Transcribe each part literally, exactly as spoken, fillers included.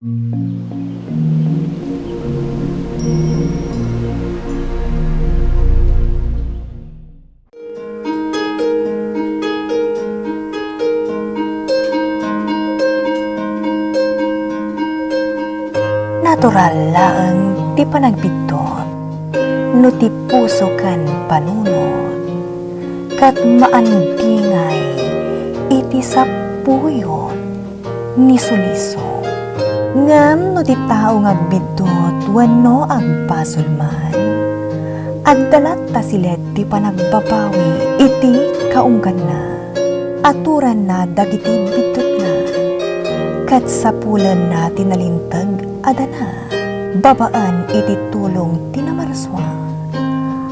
Natural laeng ti panagbiddut no ti puso ken panunot ket maandingay iti sapuyot ni Suniso. Ngem no ti tao nga agbiddut wenno agbasol man, adda latta silet ti panagbabawi iti kaungganna. Aturanna dagiti biddutna, ket sapulenna ti nalinteg a dana babaen iti tulong ti Namarsua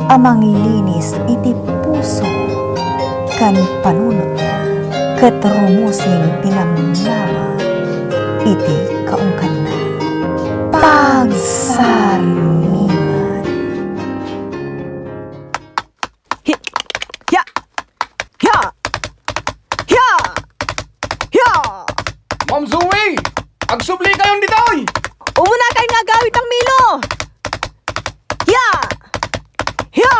a manglinis iti puso ken panunotna, ket rumusing ti namnama iti kaungganna. Pagsarmingan. Hi-, hiya! Hiya! Hiya! Hiya! Ma'am Zoe! Agsubli kayon ditoy! Umuna kayon nga agawid, Mang Milo! Hiya! Hiya!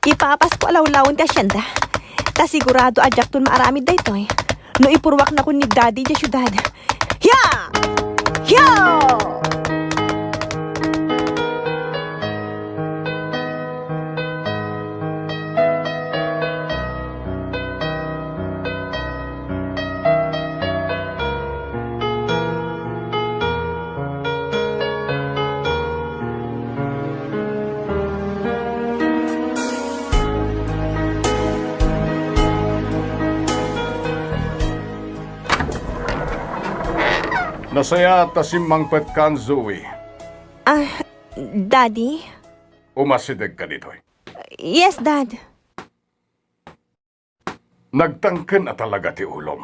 Ipapasko a lawlawen ti asienda. Ta sigurado a diakton maaramid daytoy no ipurruaknakon ni Daddy idiay siudad. Hiya! Hiya! Nasayaat ta simmangpetkan, Zoe. Ah, Daddy? Umasidegka ditoy. Yes, Dad. Nagtangken a talaga ti ulom.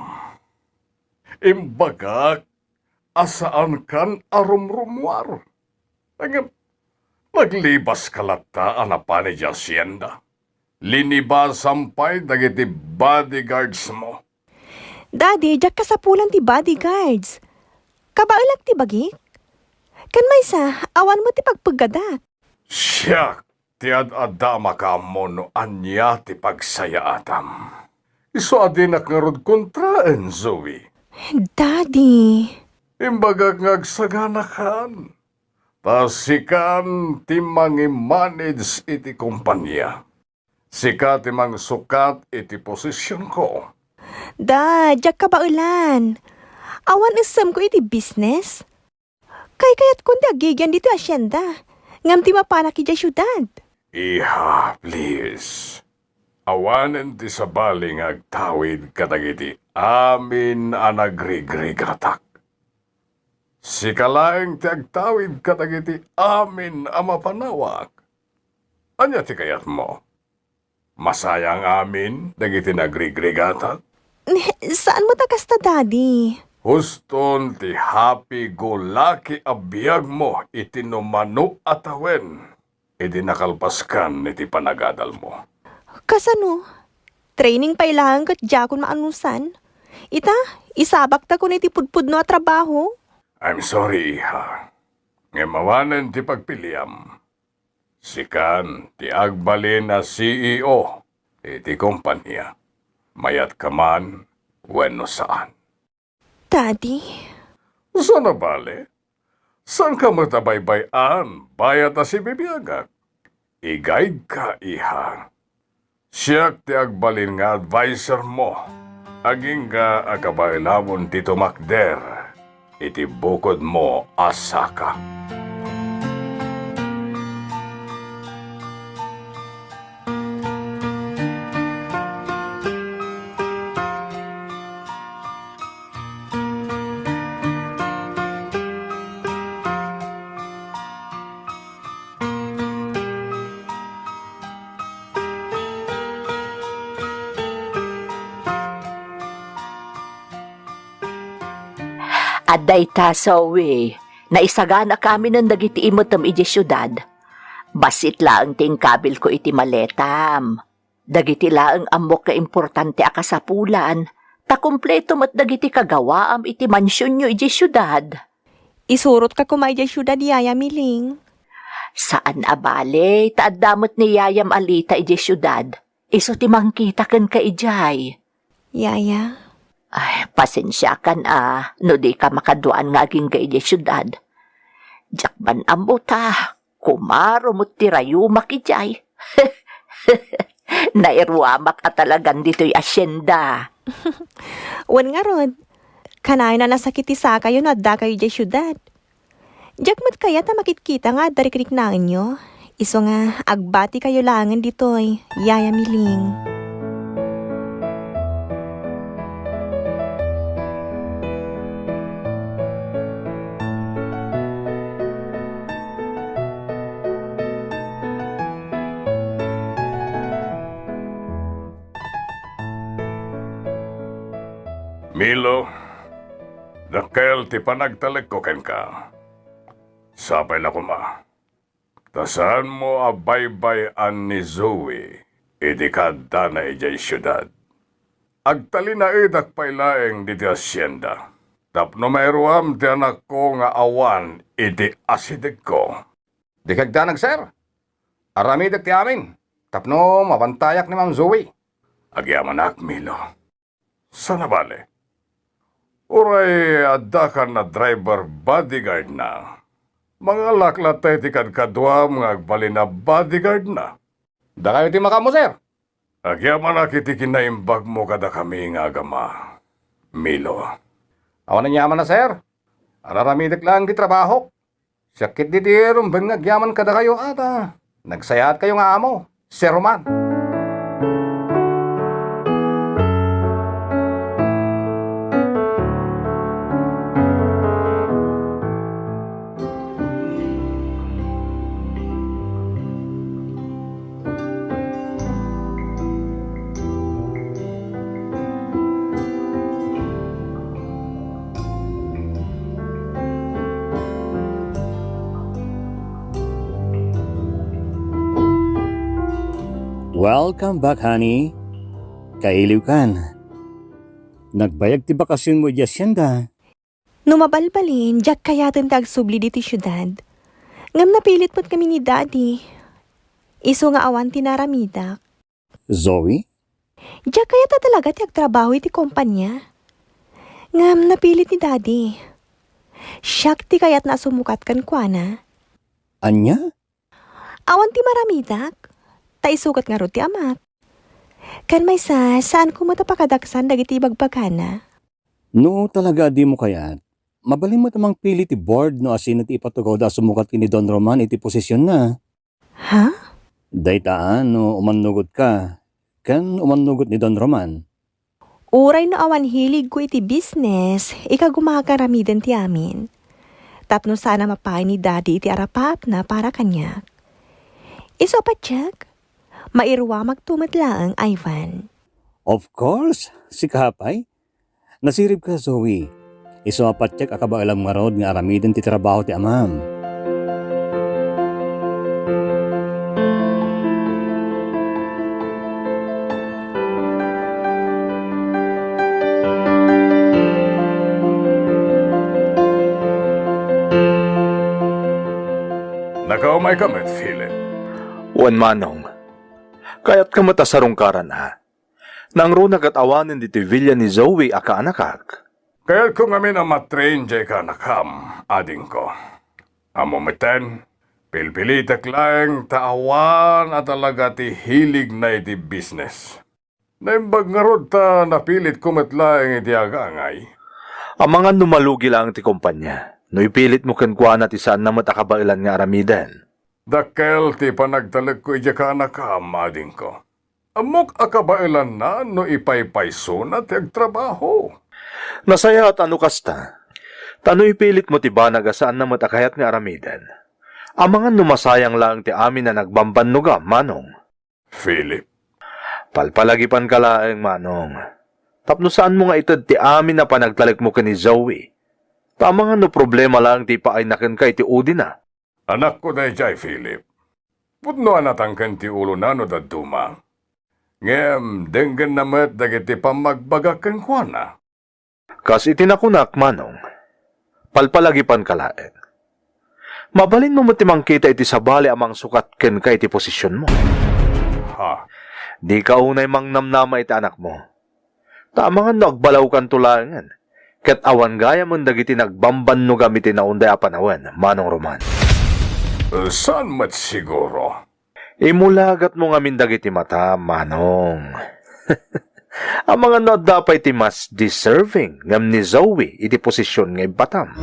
Imbagak a saankan a rumrumuar. Ngem, naglebaska latta a napan idiay asienda. Linibasam pay dagiti bodyguards mo. Daddy, diak kasapulan ti bodyguards. Kabaelak ti bagik. Ken maysa, awan met ti pagpeggadak. Siak ti ad-adda a makaammo no ania ti pagsayaatam. Isu a dinak ngarud kontraen, Zoe. Daddy. Imbagak nga agsaganakan. Ta sikan ti mangimanage iti kompania. Sika ti mangsukat iti posisionko. Da, diak kabaelan. Awan essemko iti business. Kaykayatkon ti agigian ditoy asienda, ngem ti mapanak idiay siudad. Iha, please. Awanen ti sabali nga agtawid kadagiti amin a nagrigrigatak. Sika laeng ti agtawid kadagiti amin a mapanawak. Ania ti kayatmo? Masayang amin dagiti nagrigrigatak? Ne, saan met a kasta, Daddy. Huston ti happy-go-lucky a biagmo iti numano a tawen idi nakalpaskan iti panagadalmo. Kasano? Training pay laeng ket diakon maanusan. Ita, isabaktakon iti pudpudno a trabaho. I'm sorry, iha. Ngem awanen ti pagpiliam. Sikan ti agbalin a C E O iti kompania. Mayatka man wenno saan. Daddy? Saan a bale? Saanka met a baybay-an bayat a sibibiagak? I-guide-ka, iha. Siak ti agbalin nga adviser mo. Agingga a kabaelamon ti tumakder iti bukodmo a saka. Adda ita, Zoe, naisaganakamin dagiti imetem idiay siudad. Bassit laeng ti inkabilko iti maletam. Dagiti laeng ammok nga importante a kasapulan, Nakumpleto met dagiti kagawaam iti mansionyo idiay siudad. Isurotka koma idiay siudad, Yaya Miling. Saan a bale, ta adda met ni Yayam a Lita idiay siudad. Isu ti mangkita kenka idiay. Yaya? Ay, pasensiakan a no dika makaduan nga agingga idiay siudad. Diak man ammo ta kumaro met ti rayumak idiay. Nairuamak a talagan ditoy asienda. Wen ngarud, kanayon a nasakit ti sakayo no addakayo idiay siudad. Diak met kayat a makitkita nga adda riknanaenyo. Isu nga, agbatikayo laengen ditoy, Yaya Miling. Milo, dakkel ti panagtalekko kenka. Sapay la koma, ta saanmo a baybay-an ni Zoe idi kaaddana idiay siudad. Agtalinaedak pay laeng ditoy asienda tapno mairuam ti anakko nga awan iti asidegko. Dika agdanag, sir. Aramidek ti amin tapno mabantayak ni Ma'am Zoe. Agyamanak, Milo. Saan a bale, uray addakan a driver bodyguardna, mangalak latta iti kadkaduam nga agbalin a bodyguardna. Dakayo ti makaammo, sir. Agyamanak iti kinaimbagmo kadakami nga agama, Milo. Awan aniamanna, sir. Ar-aramidek laeng ti trabahok. Siak ketdi ti rumbeng nga agyaman kadakayo, a ta nagsayaatkayo nga amo, Sir Roman. Welcome back, honey. Kailiwkan. Nagbayag ti bakasionmo idiay asienda. No mabalbalin, diak kayaten ti agsubli ditoy siudad. Ngem napilit met kami ni Daddy. Isu nga awan ti naramidak. Zoe? Diak kayat a talaga ti agtrabaho iti kompania. Ngem napilit ni Daddy. Siak ti kayatna a sumukat kenkuana. Ania? Awan ti maramidak, ta isu ket ngarud ti amak. Ken maysa, saanko met a pakadaksan dagiti ibagbagana. No talaga a dimo kayat, mabalin met a mangpili ti board no asino ti ipatugawda a sumukat ken ni Don Roman iti posisionna. Ha? Dayta a no umannugotka, ken umannugot ni Don Roman. Uray no awan hiligko iti business, ikagumaak aramiden ti amin. Tapno saan a mapaay ni Daddy iti arapaapna para kaniak. Isu a patiek, mairuamakto met laeng, Ivan. Of course, sika pay. Nasiribka, Zoe. Isu a patiek a kabaelam ngarud nga aramiden ti trabaho ti amam. Nakaumayka met, Philip? Wen, Manong. Kayatka met a sarungkaran, a? Nangruna ket awanen ditoy villa ni Zoe a kaanakak. Kayatko ngamin a matrain diay kaanakam, adingko. Ammo metten, pilpilitek laeng ta awan a talaga ti hiligna iti business. Naimbag ngarud ta napilitko met laeng iti agangay. Amangan no malugi laeng ti kompania, no ipilitmo kenkuana ti saanna met a kabaelan nga aramiden. Dakkel ti panagtalekko idiay kaanakam, adingko. Ammok a kabaelanna no ipaypaysona ti agtrabaho. Nasayaat a no kasta. Ta no ipilitmo ti banag a saanna met a kayat nga aramiden, amangan no masayang laeng ti amin a nagbambannogam, Manong. Philip. Palpalagipanka laeng, Manong. Tapno saanmo nga ited ti amin a panagtalekmo ken ni Zoe. Ta amangan no problema laeng ti ipaayna kenka iti udina. Anakko daydiay, Philip. Pudno a natangken ti ulona no dadduma. Ngem denggenna met dagiti pammagbagak kenkuana. Kas iti nakunak, Manong, palpalagipanka laeng. Mabalinmo met ti mangkita iti sabali a mangsukat kenka iti posisionmo. Ha? Dika unay mangnamnama iti anakmo. Ta amangan no agbalawkanto laengen, ket awan gayamen dagiti nagbambannogam iti naunday a panawen, Manong Roman. Saan met siguro? Imulagatmo ngamin dagiti mata, Manong. Amangan no adda pay ti mas deserving ngem ni Zoe iti posision nga ibbatam.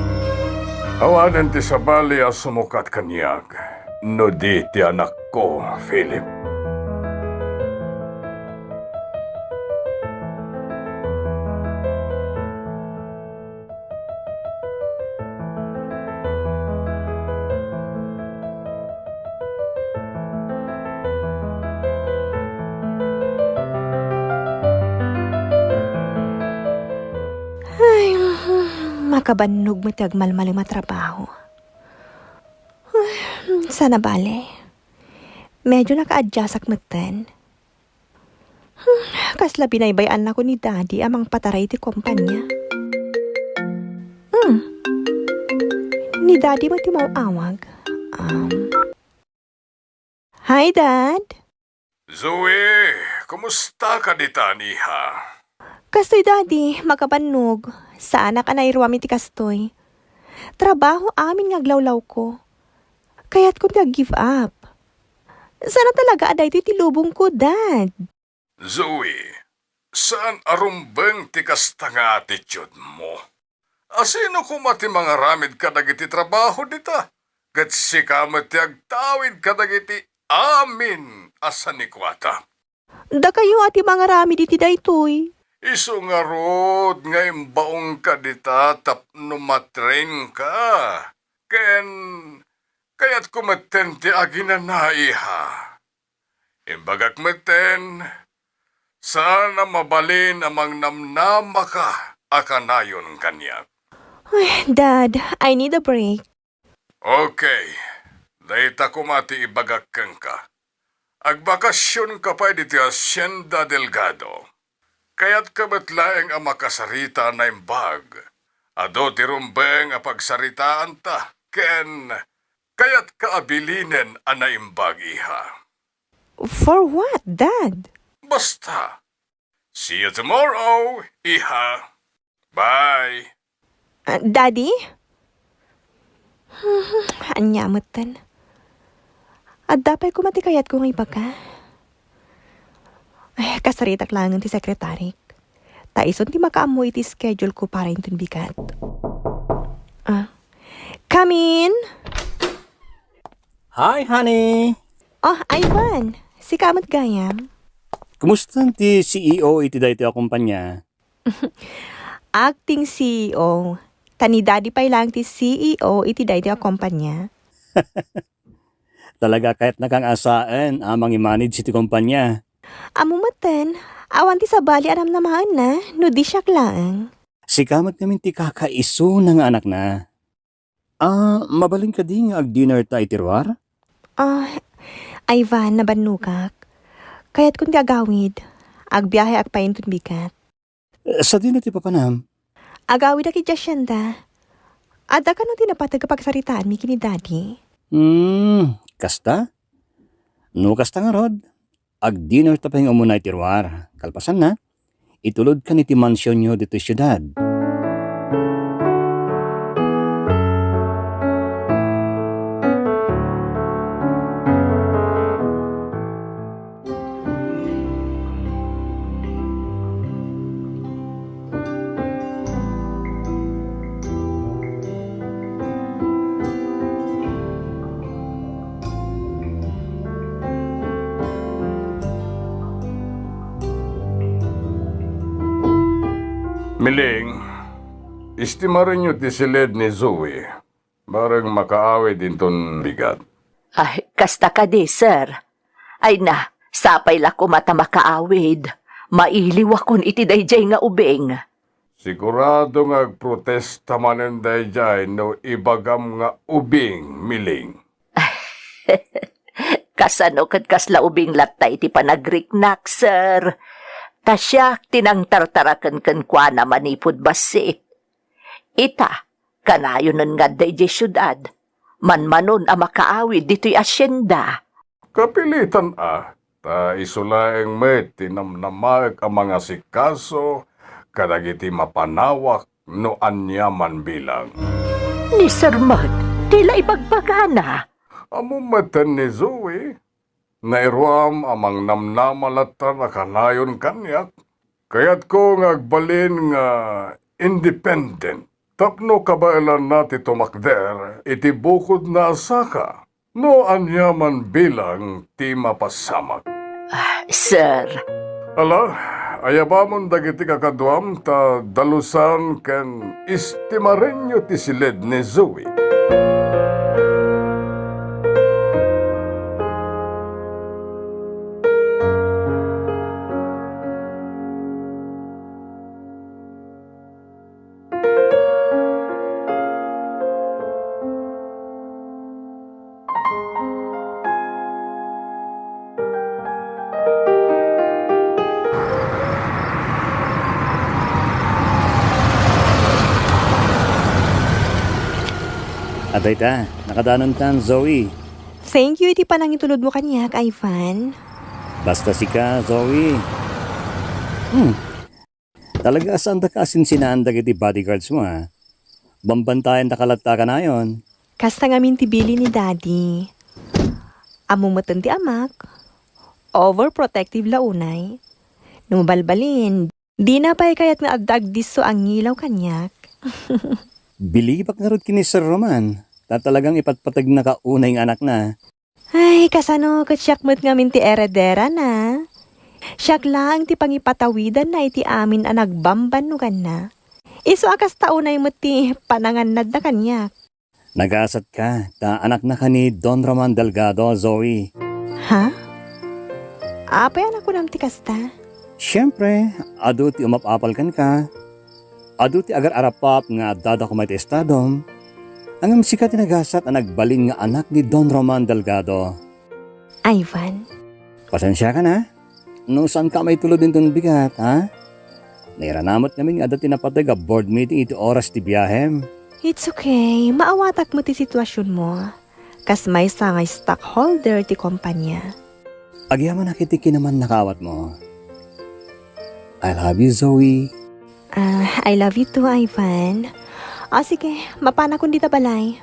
Awanen ti sabali a sumukat kaniak no di ti anakko, Philip. Ay, makabannog met ti agmalmalem a trabaho. Ay, saan a bale. Medyo naka-adjustak metten. Hmm, kasla binaybay-annakon ni Daddy a mangpataray iti kompanya. Hmm. Ni Daddy met ti maawag. Um. Hi, Dad. Zoe, kumusta ka ditan, iha? Kastoy, Daddy, makabannog. Saanak a nairuam iti kastoy. Trabaho amin nga aglawlawko. Kayatkon ti ag-give up. Saan a talaga a daytoy ti lubongko, Dad. Zoe, saan a rumbeng ti kasta nga attitude mo. Asino koma ti mangaramid kadagiti trabaho dita? Ket sika met ti agtawid kadagiti amin a sanikuata. Dakayo a ti mangaramid iti daytoy. Isu ngarud nga imbaonka dita tapno matrainka. Ken kayatko metten ti aginana, iha. Imbagak metten, saan a mabalin a mangnamnamaka a kanayon kaniak. Ay, Dad, I need a break. Okay. Dayta koma ti ibagak kenka. Agbakasionka pay ditoy Hacienda Delgado. Kayatka met laeng a makasarita a naimbag. Adu ti rumbeng a pagsaritaanta, ken kayatka a bilinen a naimbag, iha. For what, Dad? Basta. See you tomorrow, iha. Bye. Ah, Daddy? Ania metten? Adda pay koma ti kayatko nga ibaga? Ay, kasaritak laengen ti sekretarik. Ta isun ti makaammo iti schedule ko para inton bigat. Ah. Come in! Hi, honey! Oh, Ivan! Sika met gayam? Kumusta ti C E O iti daytoy a kumpanya? Acting C E O. Ta ni Daddy pay laeng ti C E O iti daytoy a kumpanya. Talaga kayatnaka nga saen a mangi-manage iti kumpanya. Ammo metten, awan ti sabali a namnamaenna no di siak laeng. Sika met ngamin ti kakaisuna nga anakna. Ah, mabalin kadi nga ag-dinnerta iti ruar? Ah, Ivan, nabannogak. Kayatkon ti agawid. Agbiaheak pay inton bigat. Eh, sadino ti papanam? Agawidak idiay hacienda. Adda kano ti napateg a pagsaritaanmi ken ni Daddy? Hmm, kasta? No kasta ngarud, ag-dinnerta pay nga umuna iti ruar. Kalpasanna, itulodkan iti mansionyo ditoy siudad. Miling, estimarenyo ti siled ni Zoe. Bareng makaawid inton bigat. Ay, kasta kadi, sir? Ay na, sapay la koma ta makaawid. Mailiwakon iti daydiay nga ubing. Sigurado nga agprotesta manen daydiay no ibagam nga ubing, Miling. Ta sano ket kasla ubing latta iti panagriknak, sir? Ta siak ti nangtartaraken kenkuana manipud bassit. Ita, kanayonen nga adda idiay siudad, manmanon a makaawid ditoy asienda. Kapilitan a, ta isu laeng met ti namnamaek a mangasikaso kadagiti mapanawak no aniaman bilang. Ni Sir met, ti la ibagbagana. Ammom metten ni Zoe, nairuam a mangnamnama latta a kanayon kaniak. Kayatko nga agbalin nga independent tapno kabaelanna ti tumakder iti bukodna a saka no aniaman bilang ti mapasamak. Ah, sir. Ala, ayabamon dagiti kakaduam ta dalusan ken estimarenyo ti siled ni Zoe. Adayta, nakadanontan, Zoe. Thank you iti panangitulodmo kaniak, Ivan. Basta sika, Zoe. Hmm. Talaga a saanda kasinsinaan dagiti bodyguards mo, a. Bambantayan da ka latta kanayon. Kasta ngamin ti bilin ni Daddy. Ammo metten ti amak. Overprotective la unay. No mabalbalin, dina pay kayat nga adda agdisso a ngilaw kaniak. Bilibak ngarud ken ni Sir Roman, ta talagang ipatpategnaka unay nga anakna. Ay, kasano ket siak met ngamin ti erederana? Siak laeng ti pangipatawidanna iti amin a nagbambannoganna. Isu a kasta unay met ti panangannadda kaniak. Nagasatka, ta anaknaka ni Don Roman Delgado, Zoe. Ha? Apay a nakunam ti kasta? Siempre, adu ti umap-apal kenka. Adu ti agar-arappap nga addada koma iti estadom. Ngem sika ti nagasat a nagbalin nga anak ni Don Roman Delgado. Ivan. Pasensiakan, a. No saanka a maitulod inton bigat, a? Nairana met ngamin nga adda ti napateg a board meeting iti oras ti biahem. It's okay. Maawatak met ti situasionmo. Kas maysa nga stockholder ti kompania. Agyamanak iti kinamannakaawatmo. I love you, Zoe. Ah, I love you too, Ivan. O, sige, mapanakon dita balay.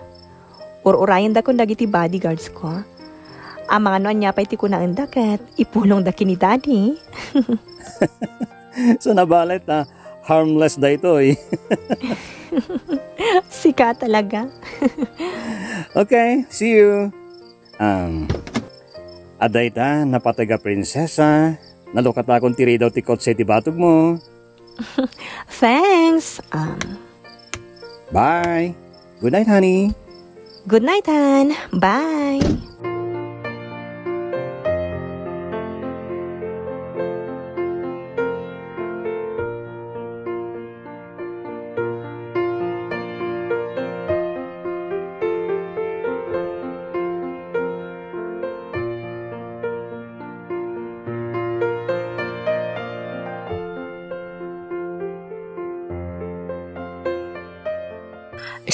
Ur-urayendakon dagiti bodyguards ko. Amangan no ania pay ti kunaenda ket ipulongda ken ni Daddy. So, nabalet, a, harmless daytoy. Sika talaga. Okay, see you. Um, adayta, napateg a prinsesa, nalukatakon ti ridaw ti kotse iti batogmo. Thanks. Um, Bye. Good night, honey. Good night, hon. Bye.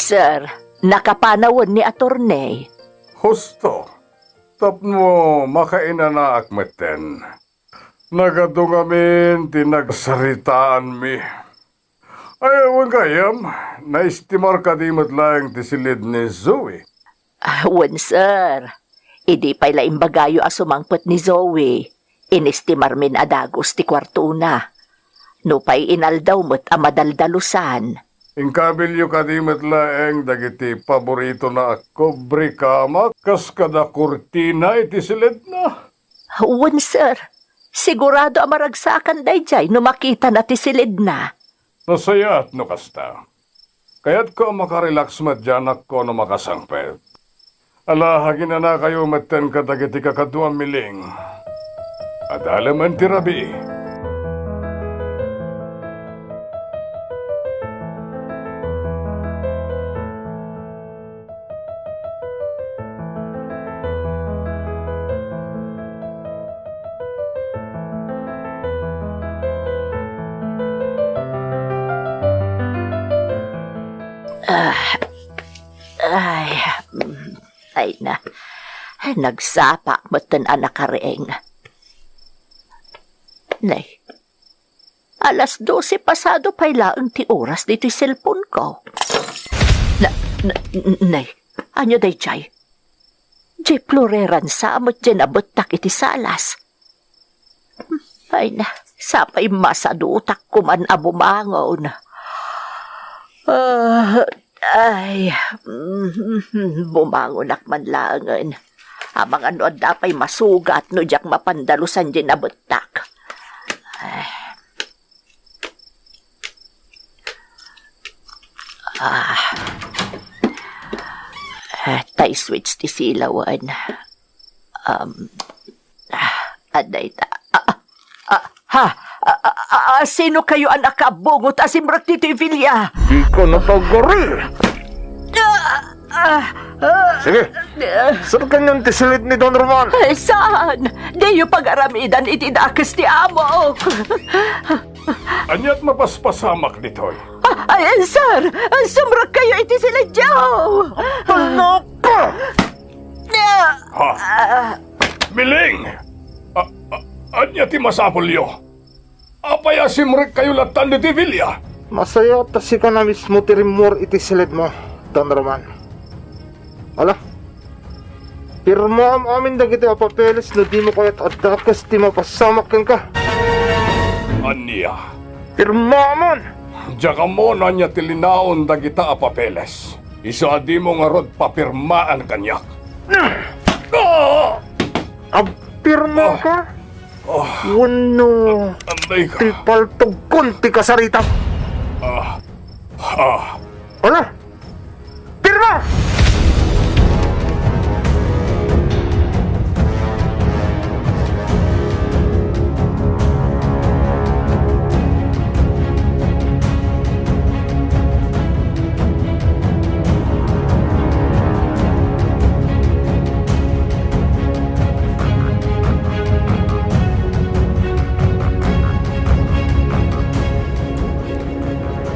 Sir, nakapanawen ni Attorney. Husto. Tapno makainanaak metten. Nagadu ngamin ti nagsaritaanmi. Ay, wen gayam, naestimar kadi met laeng ti silid ni Zoe? Ah, wen, sir. Idi pay la imbagayo a sumangpet ni Zoe, inestimarmin a dagus ti kuartona. Nupay inaldaw met a madaldalusan. Inkabilyo kadi met laeng dagiti paboritona a kobre kama kas kada kurtina iti silidna? Wen, sir. Sigurado a maragsaakan daydiay no makitana ti silidna. Nasayaat no kasta. Kayatko a makarelax met diay anakko no makasangpet. Ala, aginanakayo metten kadagiti kakaduam, Miling. Adalemen ti rabii. Ah, ay, mm, ay na. Ay, nagsapak metten a nakariing. Nay, alas dose pasado pay laeng ti oras ditoy cellphone ko. Na, na, n-, nay, ania daydiay? Diay floreran sa met diay nabettak iti salas. Ay na, sapay masadutak koman a bumangon. Ah, ay, bumangonak man laengen. Amangan no adda pay masugat no diak mapandalusan diay nabettak. Ay. Ah. Ah, tay switch ti silawen. Um, ah, adda ita. Ah, ah, ah, ha? Ah, ah, ah, ah, sino kayo a nakaabungot a simrek ditoy bilya? Di ka natagari! Ah, ah, ah, Sige, ah. Serkan yon ti silid ni Don Roman. Ay, saan? Diyo pagaramidan iti dakes ti amok. Aniat mapaspasamak ditoy? Ah, ay, sir! Sumrek kayo iti silidyo! Tulno ka! Ha? Ah. Miling! A, a, ania ti masapulyo? Apay a simrek kayo lattan iti bilya? Masaya ta sika na mismo ti rimmuar iti silidmo, Don Roman. Ala, pirmaam amin dagiti a papeles no dimo kayat a dakes ti mapasamak kenka. Ania? Pirmaamon! Diak ammo no ania ti linaon dagita a papeles. Isu a dimo ngarud papirmaan kaniak. Ah! Agpirma ka? Ah. Wenno Aray ka. Ti paltogkon ti kasaritam? Ah. Ah. Ala! Pirma!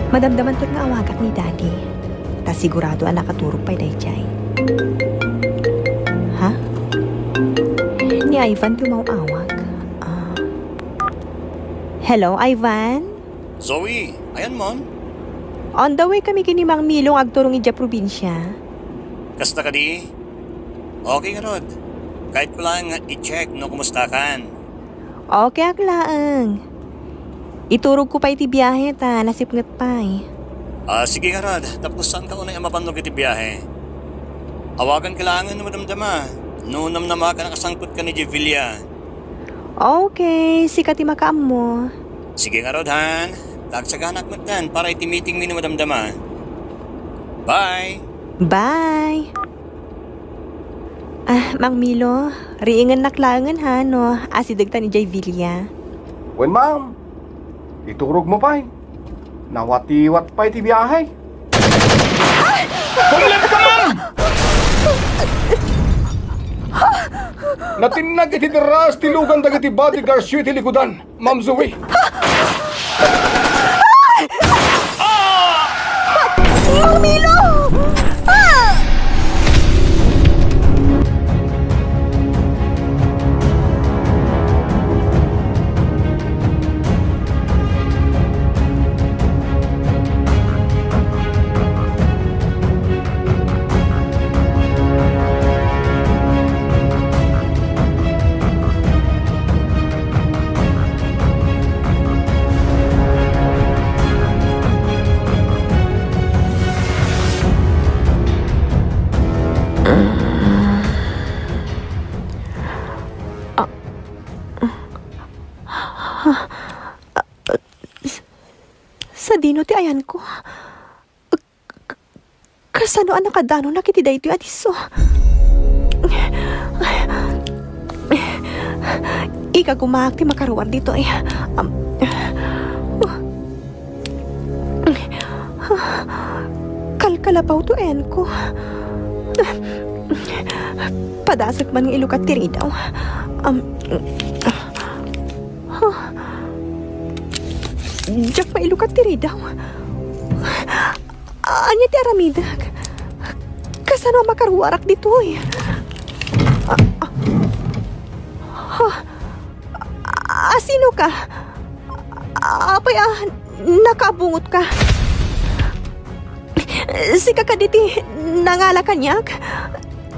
Madamdamanton nga awagak ni Daddy. Ta sigurado a nakaturog pay daydiay. Ha? Ni Ivan ti umaw-awag. Ah. Hello, Ivan? Zoe, ayanmon? On the way kami ken ni Mang Milo nga agturong idiay probinsia. Kasta kadi? Okay ngarud. Kayatko laeng nga i-check no kumustakan. Okay ak laeng. Iturogko pay ti biahe ta nasipnget pay. Ah, sige ngarud, tapno saanka unay a mabannog iti biahe. Awaganka laengen no madamdama no namnamaak a nakasangpet ka idiay bilya. Okay, sika ti makaammo. Sige ngarud, han. Ta agsaganak metten para iti meetingmi no madamdama. Bye! Bye! Ah, Mang Milo, riingennak laengen ha no asidegtan idiay bilya. Wen, ma'am. Iturogmo pay. Nawatiwat pay ti biahe. Kumlem ka, ma'am! Natinnag iti derraas ti lugan dagiti bodyguardsyo iti likudan. Ma'am Zoe. Mang Milo! Ah! Sadino ti ayanko? Kasano a nakadanonak iti daytoy a disso? Ikagumaak ti makaruar ditoy. Am, kalkalapaw to enko. Padasek man nga ilukat ti ridaw. Am, diak mailukat ti ridaw. Ania ti aramidek? Kasano a makaruarak ditoy? A, a, ha? A, sinoka? Apay a nakaabungotka? Sika kadi ti nangala kaniak?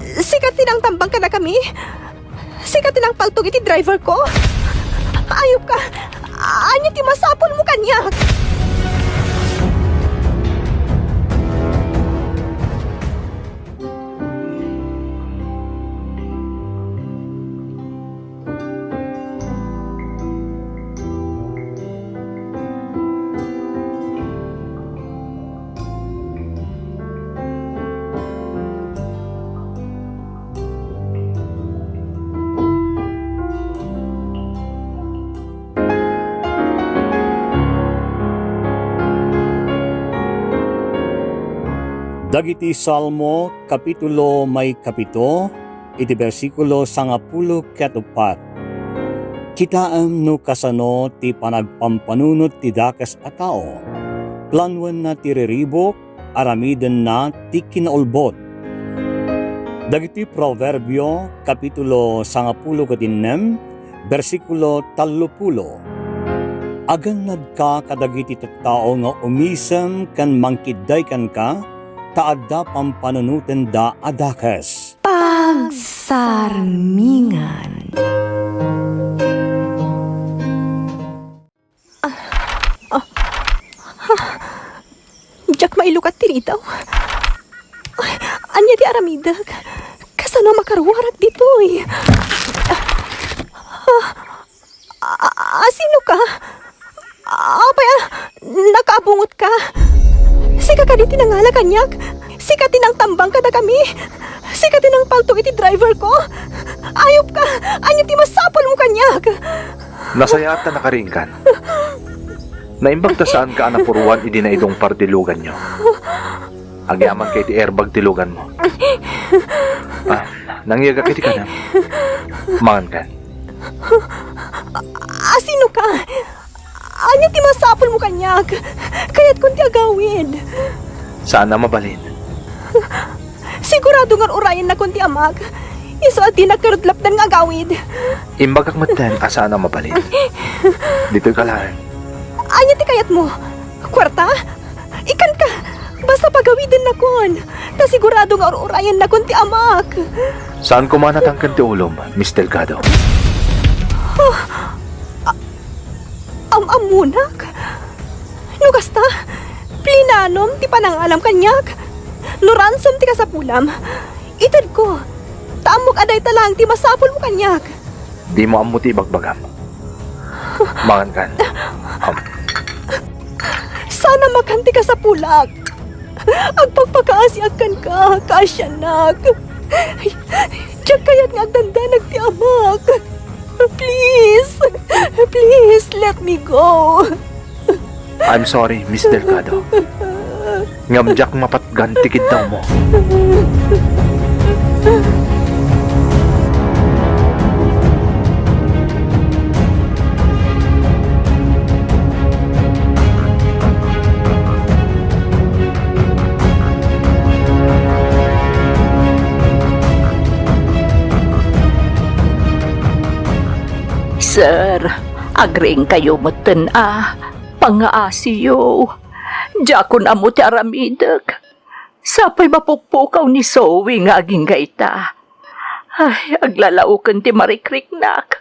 Sika ti nangtambang kadakami? Sika ti nangpaltog iti driverko? Ayupka! Ania ti masapulmo kaniak? Dagiti Salmo, kapitulo maikapito, iti bersikulo sangapulo ket uppat. Kitaem no kasano ti panagpampanunot ti dakes a tao. Planoenna ti riribuk, aramidenna ti kinaulbod. Dagiti Proverbio, kapitulo sangapulo ket innem, bersikulo tallopulo. Agannadka kadagiti tattao nga umisem ken mangkidday kenka, ta adda pampanunotenda a dakes. Pagsarmingan. Ah, ah, ah. Diak mailukat ti ridaw. Ay, ania ti aramidek? Kasano a makaruarak ditoy? Ah, ah, ah, sinoka? Apay a nakaabungotka? Sika kadi ti nangala kaniak? Sika ti nangtambang kadakami? Sika ti nangpaltog iti driverko? Ayupka! Ania ti masapulmo kaniak? Nasayaat ta nakariingkan. Naimbag ta saanka a napuruan idi naidongpar ti luganyo. Agyamanka iti airbag ti luganmo. Ah, nangyegak iti kanem. Mangankan. Asinoka? Ania ti masapulmo kaniak? Kayatkon ti agawid. Saan a mabalin. Sigurado nga ur-urayennakon ti amak. Isu a dinak ngarud lapdan nga agawid. Imbagak metten a saan a mabalin. Ditoy ka laeng. Ania ti kayatmo? Kuarta? Ikkanka! Basta pagawidennakon, ta sigurado nga ur-urayennakon ti amak. Saan koma a natangken ti ulom, Miss Delgado? Huh? A-, am-ammonak? No kasta, plinanom ti panangalam kaniak? No ransom ti kasapulam, itedko, ta ammok a dayta laeng ti masapulmo kaniak. Dimo ammo ti ibagbagam. Mangankan. Am. Saan a makan ti kasapulak. Agpakpakaasiak kenka, kaasiannak. Diak kayat nga agdandanag ti amak. Please, please, let me go. I'm sorry, Miss Delgado. Ngem diak mapatgan ti kiddawmo. Sir, agriingkayo metten a pangngaasiyo. Diakon ammo ti aramidek. Sapay mapukpukaw ni Zoe nga agingga ita. Ay, aglalaoken ti marikriknak.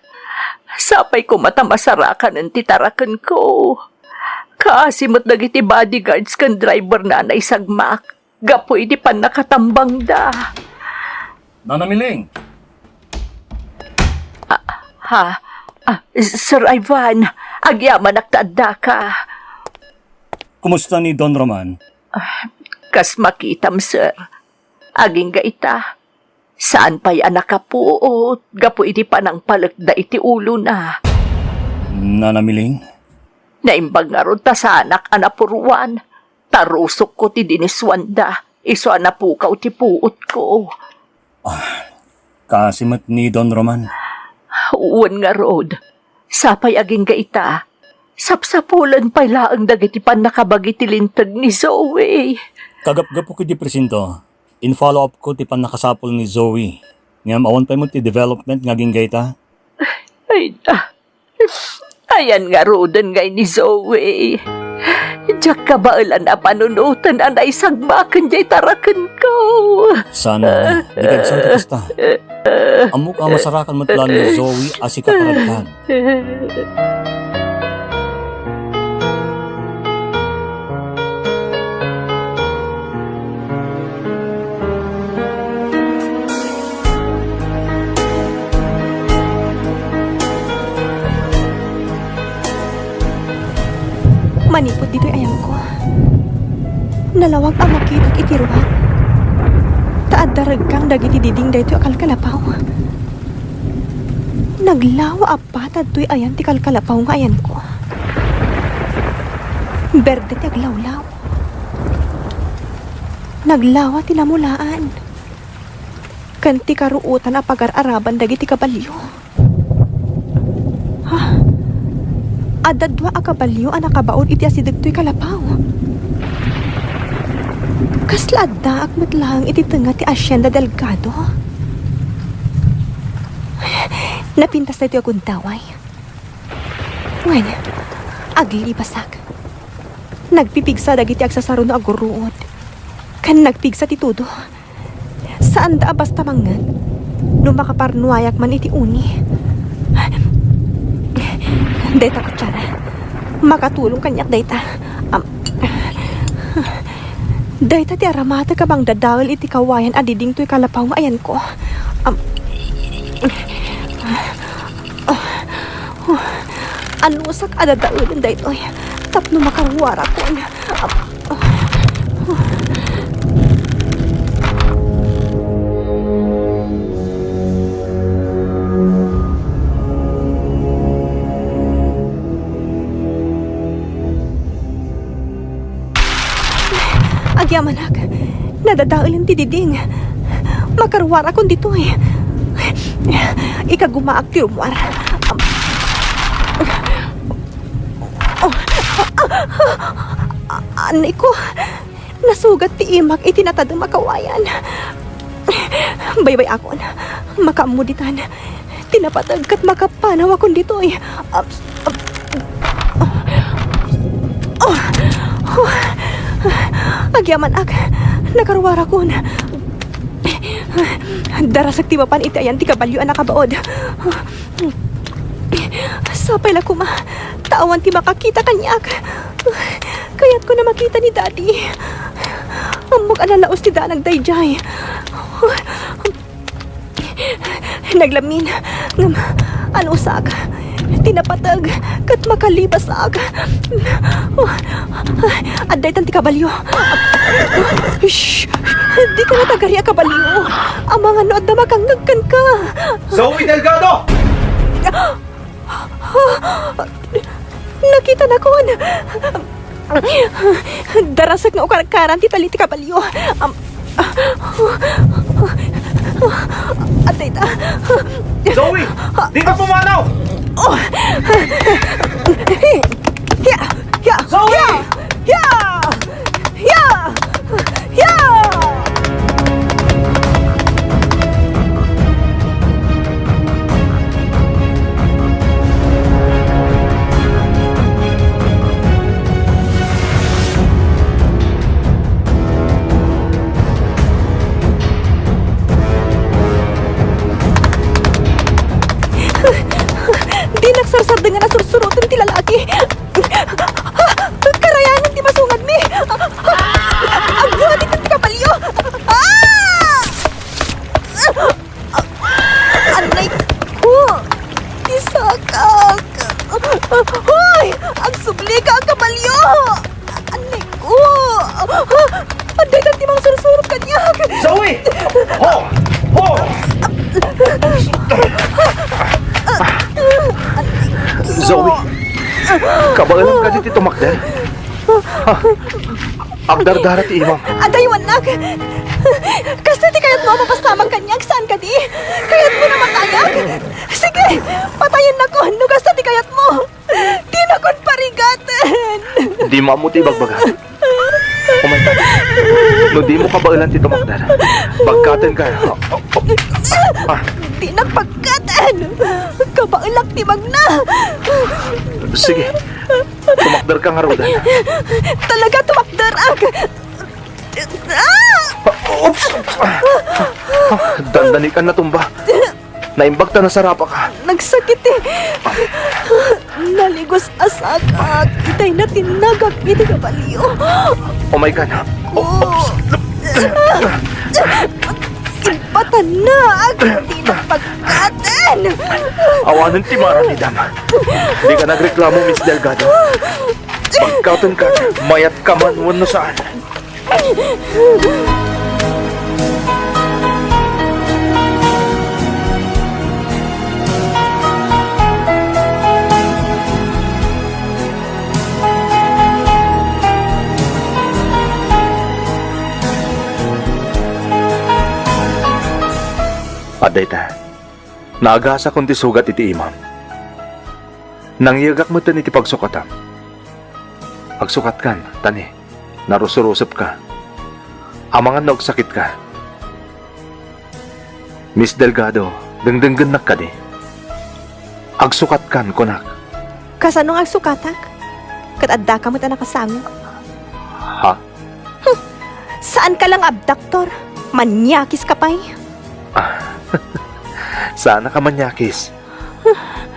Sapay koma ta masarakanen ti tarakenko. Kaasi met dagiti bodyguards ken driverna a naisagmak gapu iti pannakatambangda. Nana Miling! Ah, ha? Ah, Sir Ivan, agyamanak ta addaka. Kumusta ni Don Roman? Ah, kas makitam, sir. Agingga ita, saan pay a nakapuot gapu iti panangpalekda iti ulona. Nana Miling? Naimbag ngarud ta saanak a napuruan, ta rusokko ti dinisuanda, isu a napukaw ti puotko. Ah, kaasi met ni Don Roman. Wen ngarud, sapay agingga ita, sapsapulen pay laeng dagiti pannakabagi ti linteg ni Zoe. Kagapgapok iti presinto, in-follow up ko ti pannakasapul ni Zoe. Ngem awan pay met ti development nga agingga ita. Ay, da. Ayan ngaruden ngay ni Zoe. Diak kabaelan a panunoten a naisagbaken diay tarakenko. Sana, di kagsaw ti kasta. Ammok a masarakan met laeng ni Zoe a sika karadkan. Manipud ditoy ayanko, nalawag a makitak iti ruar, ta adda regkang dagiti diding daytoy a kalkalapaw. Naglawa a patad toy ayan ti kalkalapaw nga ayanko. Berde ti aglawlaw. Naglawa ti namulaan ken ti karuotan a pagar-araban dagiti kabalio. Ha? Adda dua a kabalio a nakabaod iti asideg toy kalapaw. Kasla addaak met laeng iti tengnga ti Hacienda Delgado. Napintas daytoy a gundaway. Wen, aglibasak. Nagpipigsa dagiti agsasaruno a gurruod. Ken nagpigsa ti tudo. Saanda a basta mangngeg no makaparnuayak man iti uni. Dayta kutsara. Makatulong kaniak dayta. Am, dayta ti aramatek a mangdadael iti kawayan a diding toy kalapaw nga ayanko. Am, anusak a dadaelen daytoy tapno makaruarakon. Agyamanak, nadadaelen ti diding. Makaruarakon ditoy. Ikagumaak ti rummuar. Anay ko, nasugat ti imak iti natadem a kawayan. Baybay-akon, makaammo ditan. Ti napateg ket makapanawakon ditoy. Am, am, agyamanak, nakaruarakon. Darasek ti mapan iti ayan ti kabalio a nakabaod. Sapay la koma, ta awan ti makakita kaniak. Kayatko a makita ni Daddy. Ammok a nalaos ti danag daydiay. Naglamin, ngem anusak. Ti napateg ket makalibasak. Adda itan ti kabalio. Shh! Dika natagari a kabalio. Amangan no adda makangngeg kenka. Zoe Delgado! Nakitanakon. Darasek nga ukarkaran ti tali ti kabalio. Am, adda ita. Zoe! Dika pumanaw! Ya! Ya! Zoe! Ya! Ya! Ya! Ya! Dinak sarsardengan a sursuroten ti lalaki. Karayanen ti masungadmi! Agbuati ti kabalio! Ah! Anay ko! Ti sakak! Hoy! Agsublika a kabalio! Anay ko! Adda ita ti mangsursurot kaniak! Zoe! Ho! Ho! Zoe! Kabaelam kadi ti tumakder? Agdardara ti imam. Adaywannak! Kasta ti kayatmo a mapasamak kaniak, saan kadi? Kayatmo a matayak? Sige! Patayennakon no kasta ti kayatmo! Dinakon parigaten! Dimo ammo ti ibagbagak. Umayka. No dimo kabaelan ti tumakder, pagkatenka. Ah, ah, ah. Dinak pagkaten! Kabaelak ti magna! Sige, tumakderka ngaruden. Talaga, tumakderak! Ah! Ah, oops! Ah, ah, dandani ka natumba. Naimbag ta nasarapaka. Nagsakit, eh. Naligos a sakak. Itay natinnagak iti kabalio. Oh my God. Oh, oops. Impatanna. Dinak pagkaten. Awanen ti maaramidam. Dika nagreklamo, Miss Delgado. Pagkatenka, mayat ka man wenno saan. Adda ita, naagasakon ti sugat iti imam. Nangyegak metten iti pagsukatam. Agsukatkan, tani, narusurusepka. Amangan no agsakitka. Miss Delgado, dengdenggennak kadi? Agsukatkan, kunak. Kasano nga agsukatak? Ket addaka met a nakasango. Ha? Hmm. Saanka la nga abdaktor. Manyakis ka pay. Ah, saanak a manyakis.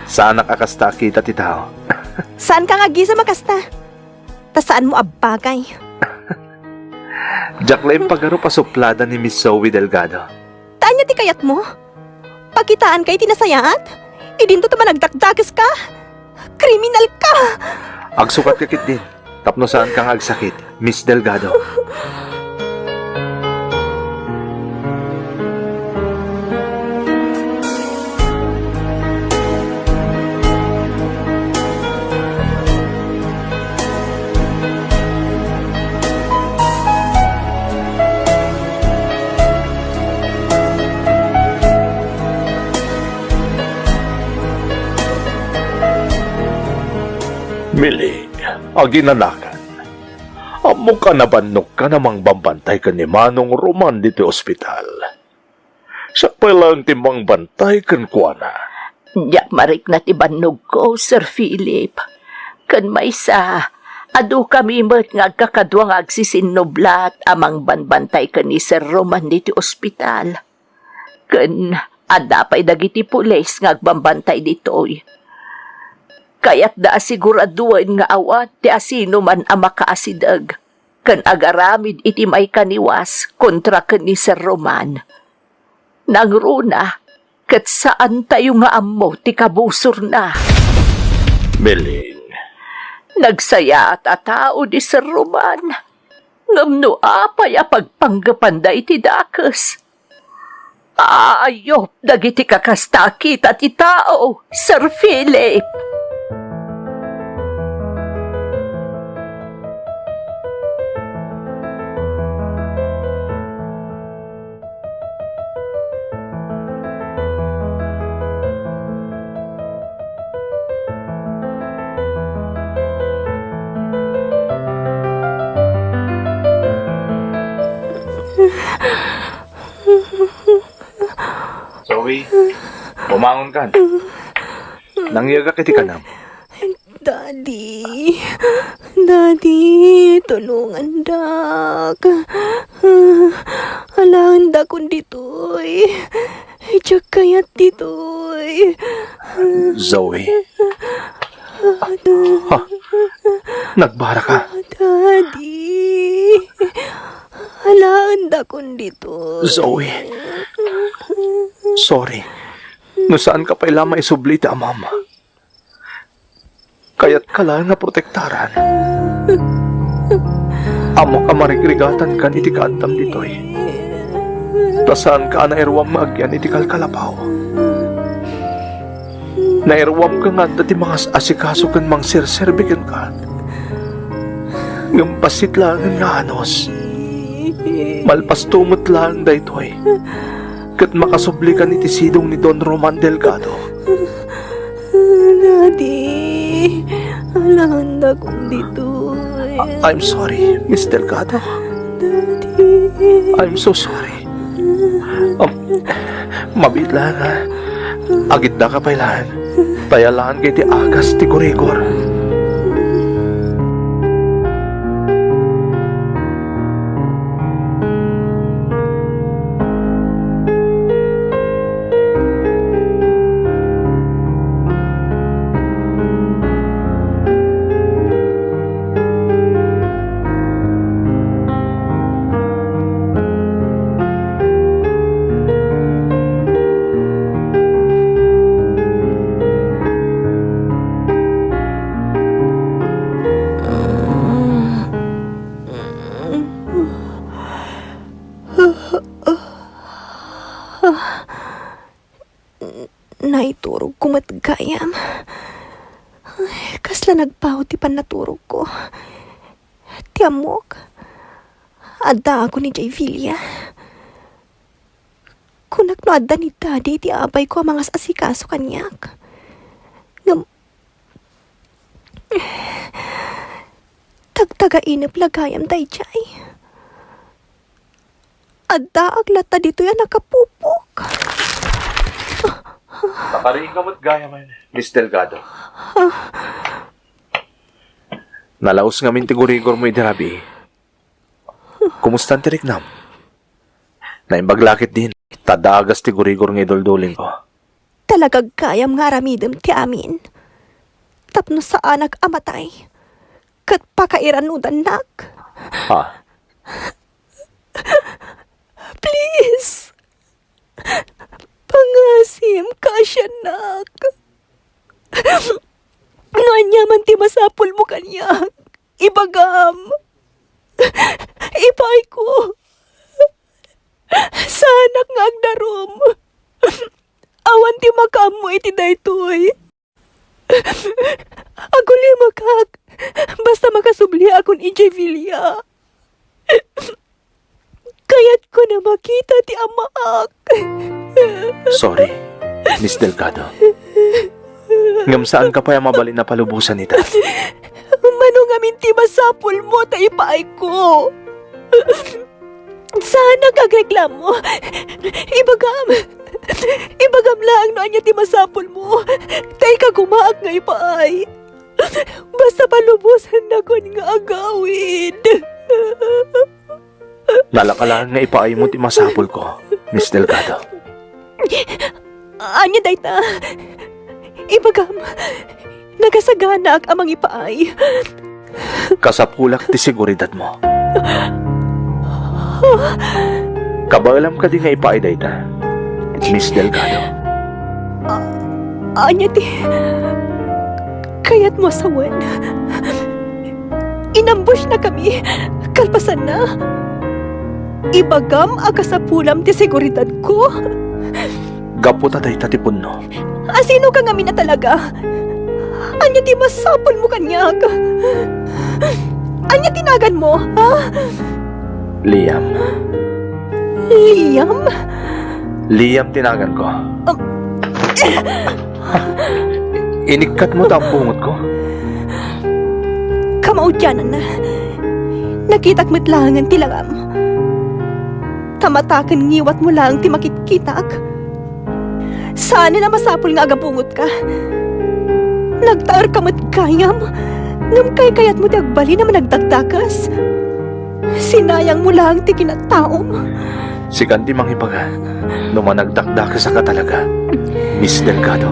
Saanak a kasta a kita ti tao. Saanka nga agisem a kasta. Ta saanmo a bagay. Diak la impagarup a suplada ni Miss Zoe Delgado. Ta ania ti kayatmo? Pakitaanka iti nasayaat? Idinto ta managdakdakeska? Kriminalka! Agsukatka ketdin tapno saanka nga agsakit, Miss Delgado. Mili, aginanakan, ammok a nabannogkan a mangbambantay ken ni Manong Roman ditoy ospital. Siak pay laeng ti mangbantay kenkuana. Diak marikna ti bannogko, Sir Philip. Ken maysa, adukami met nga agkakadua nga agsisinnublat a mangbambantay ken ni Sir Roman ditoy ospital. Ken adda pay dagiti pulis nga agbambantay ditoy. Kayatda a siguraduen nga awan ti asinoman a makaasideg ken agaramid iti maikaniwas kontra ken ni Sir Roman. Nangruna, ket saantayo nga ammo ti kabusorna. Miling, nagsayaat a tao ni Sir Roman. Ngem no apay a pagpanggepanda iti dakes? Aayop dagiti kakasta a kita ti tao, Sir Philip. Zoe, bumangon kan. Nangyegak iti kanam. Daddy, Daddy, tulungandak. Alaendakon ditoy. Diak kayat ditoy. Zoe. Ha? Nagbaraka? Daddy. Alaendakon ditoy. Zoe. Sorry. No saanka pay la maisubli iti amam. Kayatka laeng nga protektaran. Ammok a marigrigatankan iti kaadtam ditoy. Ta saanka a nairuam nga agyan iti kalkalapaw. Nairuamka nga adda ti mangas-asikaso ken mangserserbi kenka. Ngem bassit laengen nga anus. Malpasto met laeng daytoy. Ket makasublikan iti sidong ni Don Roman Delgado. Daddy, alaendakon ditoy. I-, I'm sorry, Miss Delgado. Daddy. I'm so sorry. Um, mabiit laeng a agiddaka pay laeng. Tayalaanka iti agas ti gurigor. Naiturogko met gayam. Ay, kasla nagbaw ti pannaturogko. Ti ammok, addaakon idiay Villa. Kunak no adda ni Daddy iti abayko a mangas-asikaso kaniak. Ngem, tagtagainep la gayam daydiay. Addaak latta ditoy a nakapupok. Nakariingka met gayamen, Miss Delgado. Nalaus ngamin ti gurigormo idi rabii. Kumustan ti riknam? Naimbag la ketdin, ta adda agas ti gurigor nga iduldulingko. Talaga gayam nga aramidem ti amin. Tapno saanak a matay ket pakairanudannak. Ha? Please! Pangasim, kaasiannak. No ania man ti masapulmo kaniak, ibagam. Ipaayko. Saanak nga agdarum. Awan ti makaammo iti daytoy. Agulimakak. Basta makasubliakon idiay Villa. Kayatko a makita ti amaak. Sorry, Miss Delgado. Ngem saanka pay a mabalin a palubosan ita. Mano ngamin ti masapulmo ta ipaayko? Saanak nga agreklamo. Ibagam. Ibagam laeng no ania ti masapulmo. Ta ikagumaak nga ipaay. Basta palubosannakon nga agawid. Nalaka laeng nga ipaaymo ti masapulko, Miss Delgado. Ania dayta? Ibagam, nagasaganaak a mangipaay. Kasapulak ti seguridadmo. Kabaelam kadi nga ipaay dayta, Miss Delgado? A-, ania ti kayatmo a sawen? Inambushna kami, kalpasanna, ibagam a kasapulam ti seguridadko. Gapu ta dayta ti punno. Asinoka ngamin a talaga? Ania ti masapulmo kaniak? Ania ti naganmo, ha? Liam. Liam? Liam ti naganko. Um. Inikkatmo ta ampungotko? Kamaudiananna, nakitak met laengen ti langam. Ta mata ken ngiwatmo laeng ti makitkitak. Saanen a masapul nga agabungotka. Nagtaerka met gayam, ngem kaykayatmo ti agbalin a managdakdakes. Sinayangmo laeng ti kinataom. Sikan ti mangibaga no managdakdakesaka talaga, Miss Delgado.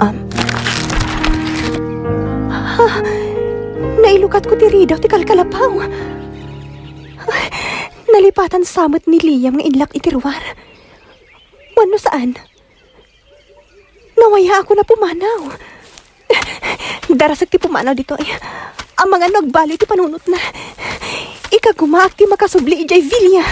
Am. Ah, nailukatko ti ridaw ti kalkalapaw. Nalipatan sa met ni Liam nga inlak iti ruar. Wenno saan? Nawayaakon a pumanaw. Darasek ti pumanaw ditoy. Amangan no agbaliw ti panunotna. Ikagumaak ti makasubli idiay Villa.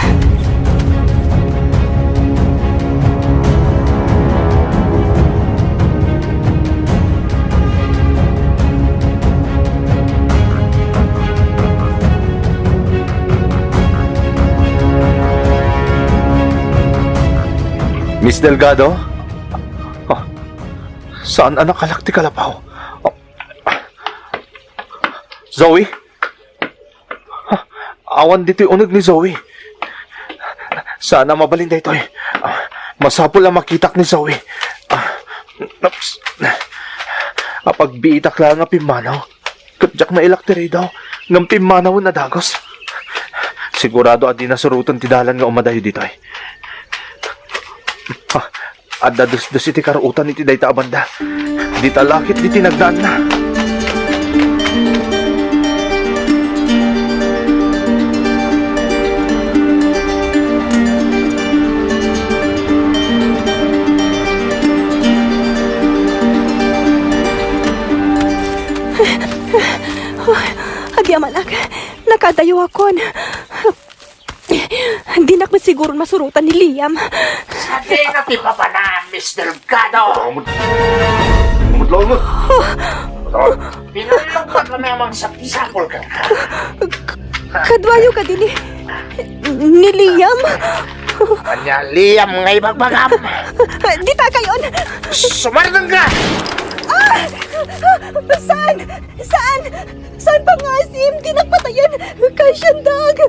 Miss Delgado? Ah, saan a nakalak ti kalapaw? Ah, Zoe? Ah, awan ditoy uneg ni Zoe. Saan a mabalin daytoy. Ah, masapul a makitak ni Zoe. Ah, naps. Apagbiitak laeng a pimmanaw. Ket diak nailak ti ridaw, ngem pimmanawen a dagus. Sigurado a dina suroten ti dalan nga umadayo ditoy. Ah, adda dusdus iti karuotan iti dayta a banda. Dita la ket diti nagnaanna. Agyamanak, nakadayuakon. Dinak met siguron masurotan ni Liam. Sadino ti papanam, Miss Delgado? Pinulong ka kami amang sapsapul ka. Kaduayo kadi ni, ni Liam? Ania Liam nga ibagbagam? Dita kayon! Sumardeng ka! Ah! Saan? Saan? Saan pangaasim? Dinak patayen! Kasiandak!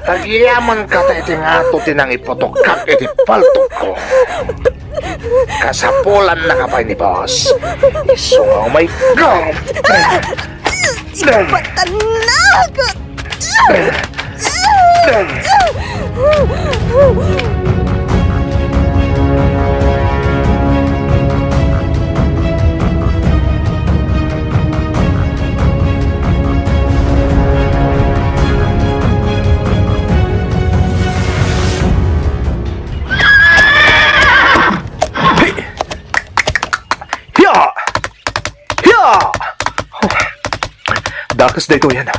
Agyaman ka ta iti ngato ti nangiputokkak iti paltokko. Kasapulannaka pay ni boss. Isu nga umayka. Ipatannak! Hiya! Hiya! Dakes daytoyen.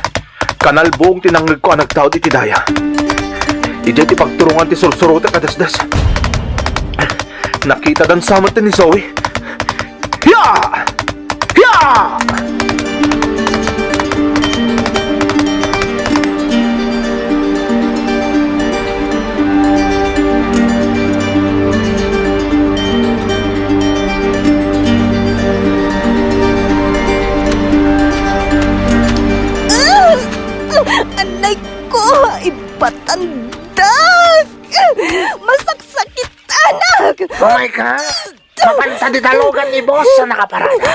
Kanalbung ti nangngegko a nagtaud iti daya. Idiay ti pagturungan ti sursurotek a desdes. Nakitadan sa met ni Zoe. Hiya! Hiya! Anay ko! Ipatandak! Masaksakitanak! Oh my God! Mapan sa di dalugan ni boss a nakaparada.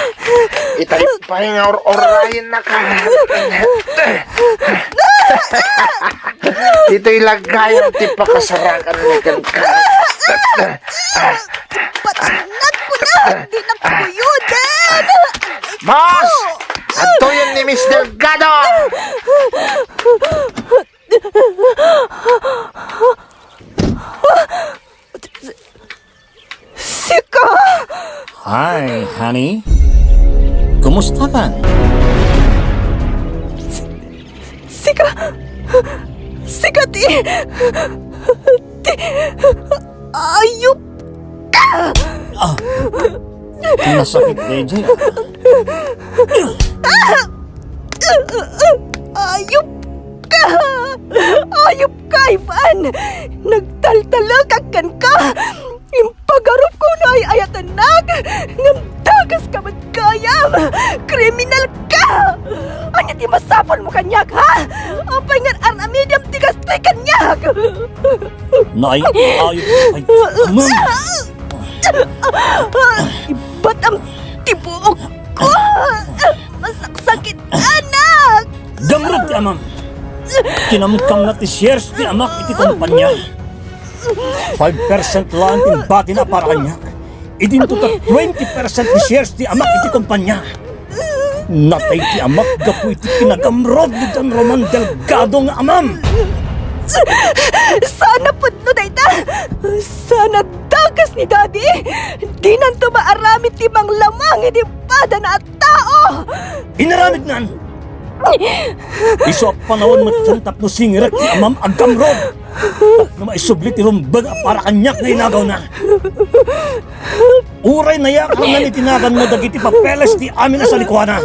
Itay pay nga or-orayennaka. Ditoy la gayam ti pakasarakan mi kenka. Patnat ko na! Di na kuyoden! Boss! Adtoyen ni Miss Delgado! Sika! Hi, honey. Kumusta ka? Sika! Sika ti, ti ayup ka! Ah! Nasakit, D J, ah. Ayup ka! Ayup ka, Ivan! Nagtaltalekak kenka! Impagarupko no ay-ayatennak, ngem dakeska met gayam! Kriminal ka! Ania ti masapulmo kaniak, ha? Apay nga ar-aramidem ti kastoy kaniak? Naay-ayos pay, amam! Ibatam ti buokko! Masaksakit, anak! Gamrud ti amam! Kinamkamna ti shares ti amak iti kompania. Five percent laeng ti batina para kaniak. Idinto ta twenty percent ti shares ti amak iti kompania. Natay ti amak gapu iti kinagamrud ni Don Roman Delgado nga amam. Saan a pudno dayta? Saan a dakes ni Daddy? Dinanto maaramid ti manglamang iti padana a tao! Inaramidnan! Isu a panawen metten tapno singirek ti amam a gamrud. Tapno maisubli ti rumbeng a para kaniak nga inagawna. Uray nayakarna iti naganna dagiti papeles ti amin a salikuana.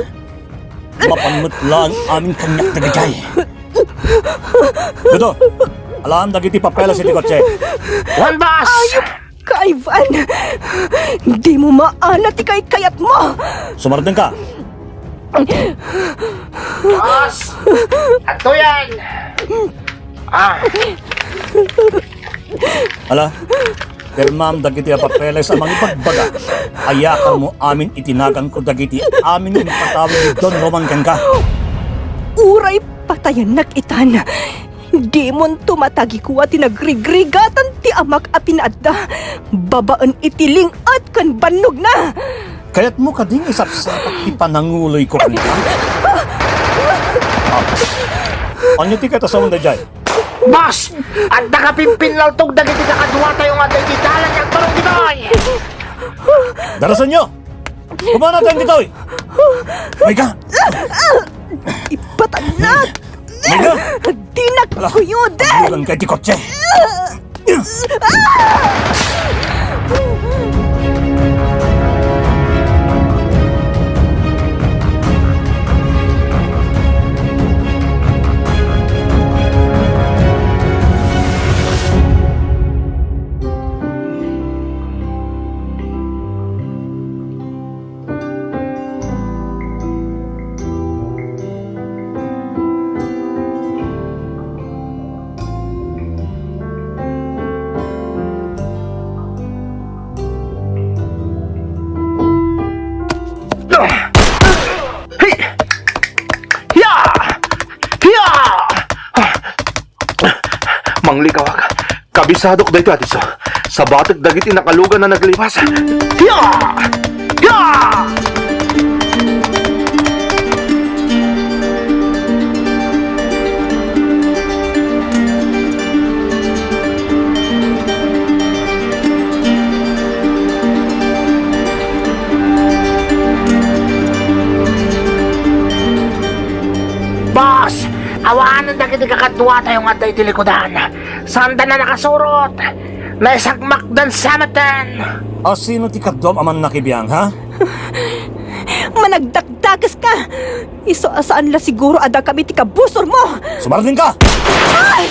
Mapan met laeng amin kaniak dagijay. Gudo, alaem dagiti papeles iti kotse. Wan, boss! ka, Ivan! Dimo maala ti kaykayatmo! Sumardengka! Boss! Adtoyen! Ah! Ala, pirmam dagiti a papeles a mangibagbaga a yakarmo amin iti naganko dagiti amin nga impatawag ni Don Roman kenka. Uray patayennak itan, dimonto matagikua ti nagrigrigatan ti amak a pinaadda babaen iti ling-at ken bannogna. Kayatmo kadi nga isapsapak ti pananguloyko kenka? Ah. Ania ti katasaon daydiay? Boss! Adda ka pimpinnaltog dagiti kakaduatayo nga adda iti dalan nga agturong ditoy! Darasenyo! Kumanatayo ditoy! Mayka! Ipatannak! Mayka! Dinak kuyuden! Aglugan ka iti kotse! Hi! Hiya! Hiya! Manglikawak. Kabisadok daytoy, Adiso. Sabatek dagiti nakalugan a naglipas. Hiya! Hiya! Boss! Awanen dagiti kakaduatayo nga adda iti likudan. Saanda a nakasurot. Naisakmakdan sa matan. A sino ti kaduam a mannakibiang, ha? Managdakdakes ka! Isu a saan la siguro a dakami ti kabusormo! Sumardengka! Ay!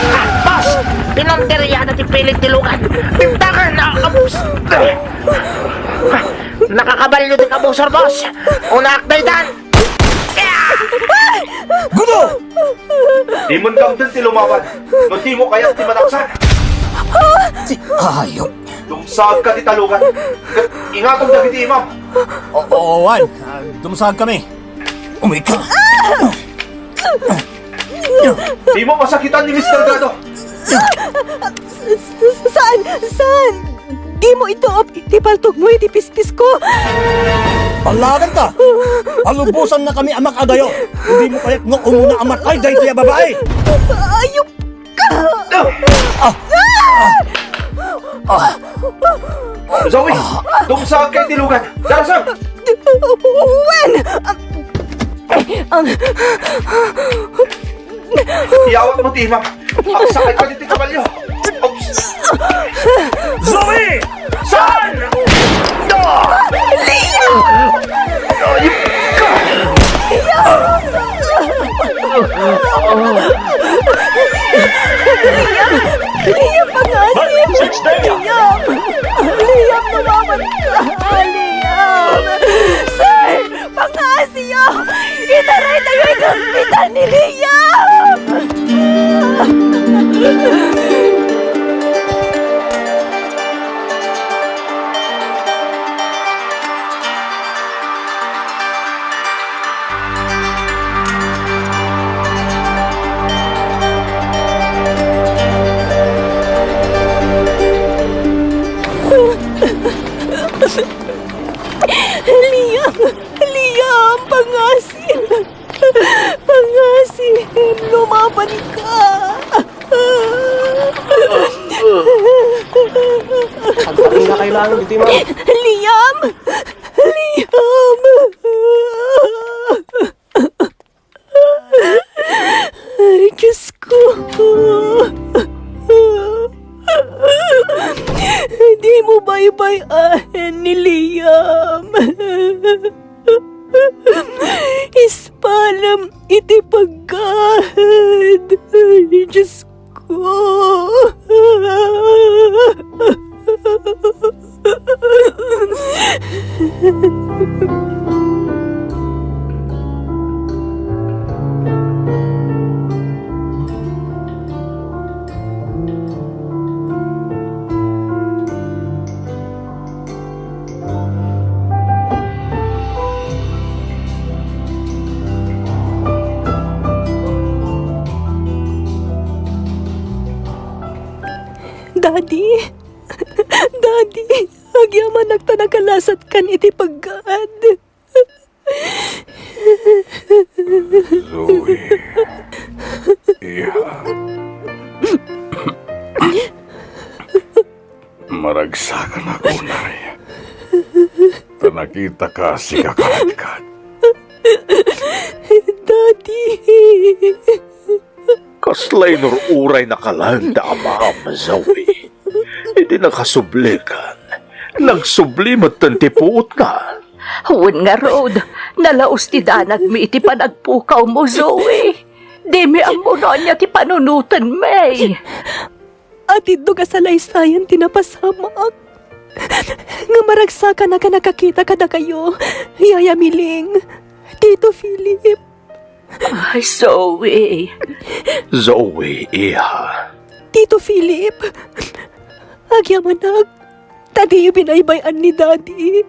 Ah, boss! Pinanderyada ti pilit ti lugan! Bintakan na ang kabus! Nakakabalyo ti kabusor, boss! Unaak daytan! Gudo! Dimon kamden ti lumaban. No dimo kayat ti manaksan. Ti hayop. Dumsaag ka ti talugan. Ket ingatom dagiti imam. O, o, wan. Ah, dumsaag kami. Umika. Dimo masakitan ni Mister Gado. Saan? Saan? Dimo ituop ti paltogmo iti pispisko. Ballagan ka! Palubosan na kami a makadayo. Dimo kayat nga umuna a matay daytoy a babai. Ayup ka! Ah! Ah! Zoe! Dumsaag ka iti lugan! Darasem! Wen! Ang, ang, Iyawatmo ti imam. Agsakay ka ditoy kabalio. Oops. Zoe! Saan? No! Liam! Ayup ka! Liam! Liam, pangasi! Liam! Liam, lumaban ka! Liam! Sir! Pangasiyo! Itaraytayo iti ospital ni Liam! Liam! Liam, pangasi! Pangasi, lumaban ka! Agpatingga kayo lang, dito, ma'am. Liam! Liam! Ay, Diyos ko! Di mo baybay-aen ni Liam. Ispalam iti pagkaed. Ay, Diyos ko. Daddy! Daddy! Agyamanak ta nakalasatkan iti peggad. Zoe. Iha. Maragsakanak unay. Ta nakitaka a sikakadkad. Daddy! Kasla inur-uraynak laeng ti amam, Zoe. Idi nakasublikan, nagsubli metten ti puotna. Wen ngarud, nalaus ti danagmi iti panagpukawmo, Zoe. Dimi ammo no ania ti panunotenmi. Atiddo a salaysayan ti napasamak. Nga maragsakanak a nakakita kadakayo, Yaya Miling, Tito Philip. Ay, Zoe. Zoe, iha. Tito Philip, agyamanak, ta diyo binaybay-an ni Daddy.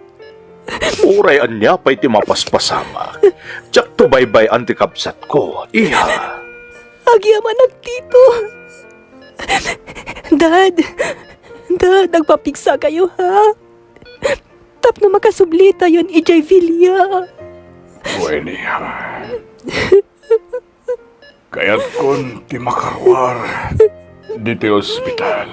Uray ania pay ti mapaspasamak, diakto baybay-an ti kabsatko, iha. Agyamanak, Tito. Dad, Dad, agpapigsakayo, ha? Tapno makasublitayon idiay villa. Wen, iha. Kayatkon ti makaruar ditoy ospital.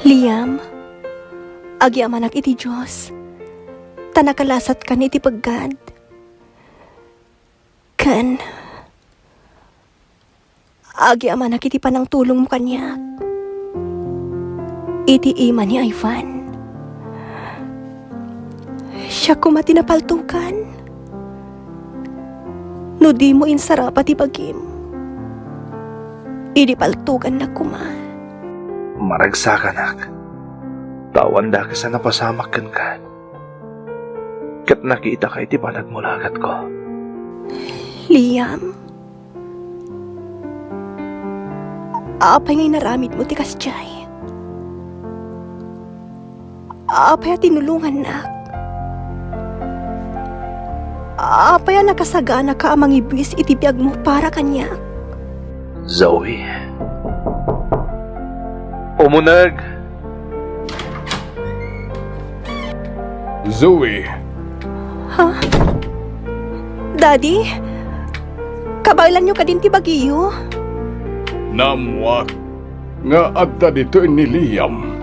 Liam, agyamanak iti Dios, ta nakalasatkan iti peggad. Ken agyamanak iti panangtulongmo kaniak. Iti ima ni Ivan, siak koma ti napaltogan. No dimo insarapa ti bagim, idi paltogannak koma. Maragsakanak, ta awan dakes a napasamak kenka. Ket nakitaka iti panagmulagatko. Liam, apay nga inaramidmo ti kasdiay? Apay a tinulongannak? Apay a nakasaganaka a mangibuis iti biagmo para kaniak? Zoe. Umuneg! Zoe. Ha? Daddy? Kabaelanyo kadin ti bagiyo? Naammoak nga adda ditoy ni Liam.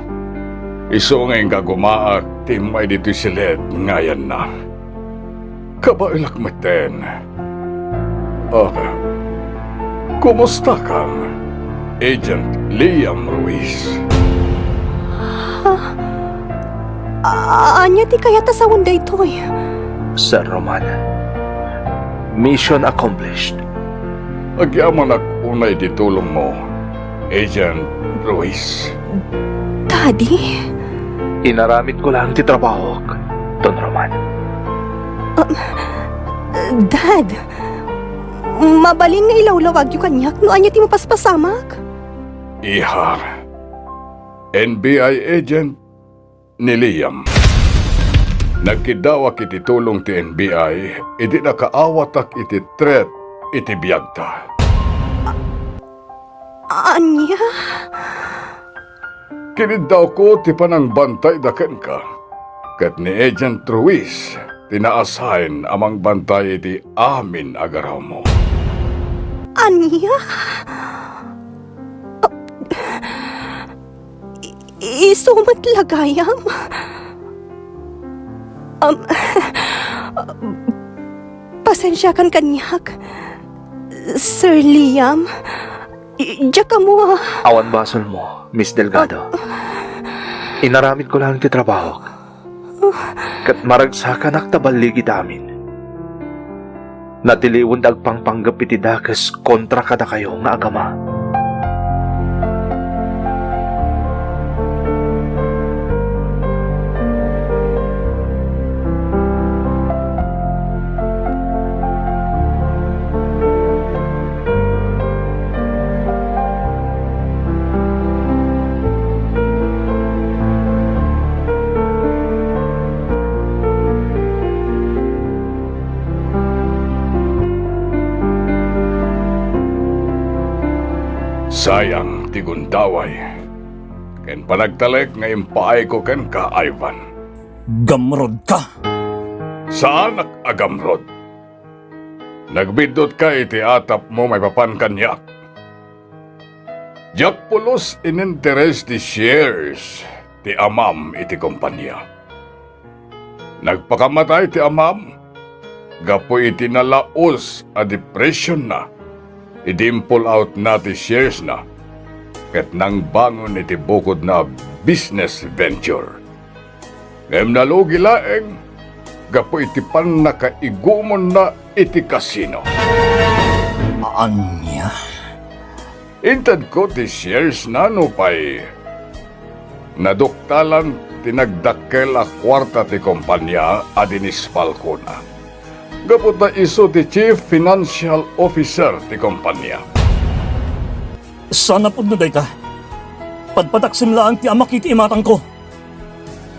Isu nga inggagumaak ti immay ditoy Silet nga ayanna. Kabaelak metten. Ah, kumustakam, Agent Liam Ruiz? Ha? A-, ania ti kayat a sawen daytoy? Sir Roman, mission accomplished. Agyamanak unay iti tulongmo, Agent Ruiz. Daddy? Inaramidko lang ti trabahok, Don Roman. Um, Dad, mabalin nga ilawlawagyo kaniak no ania ti mapaspasamak? Iha, N B I agent ni Liam. Nagkiddawak iti tulong ti N B I idi nakaawatak iti threat iti biagta. Ania? Kiniddawko ti panangbantayda kenka, ket ni Agent Ruiz ti na-assign a mangbantay iti amin a garawmo. Ania? I-, isu met la gayam? Um, Pasensiakan kaniak, Sir Liam. I-, diak ammo a. Awan basolmo, Miss Delgado. Inaramidko laeng ti trabahok. Ket maragsakanak ta balligida amin. Natiliwenda agpangpanggep iti dakes kontra kadakayo nga agama. Sayang ti gundaway ken panagtalek nga impaayko kenka, Ivan. Gamrodka! Saanak a gamrod. Nagbiddutka iti atapmo maipapan kaniak. Diak pulos ininteres ti shares ti amam iti kompania. Nagpakamatay ti amam gapu iti nalaus a depresionna idi impulawtna ti sharesna ket nangbangon iti bukodna a business venture. Ngem nalugi laeng gapu iti pannakaigumonna iti kasino. Ania? Intedko ti sharesna nupay naduktalan ti nagdakkel a kuarta ti kompania a dinispalkona. Gapu ta isu ti Chief Financial Officer ti kompania. Saan a pudno dayta. Padpadaksim laeng ti amak iti imatangko.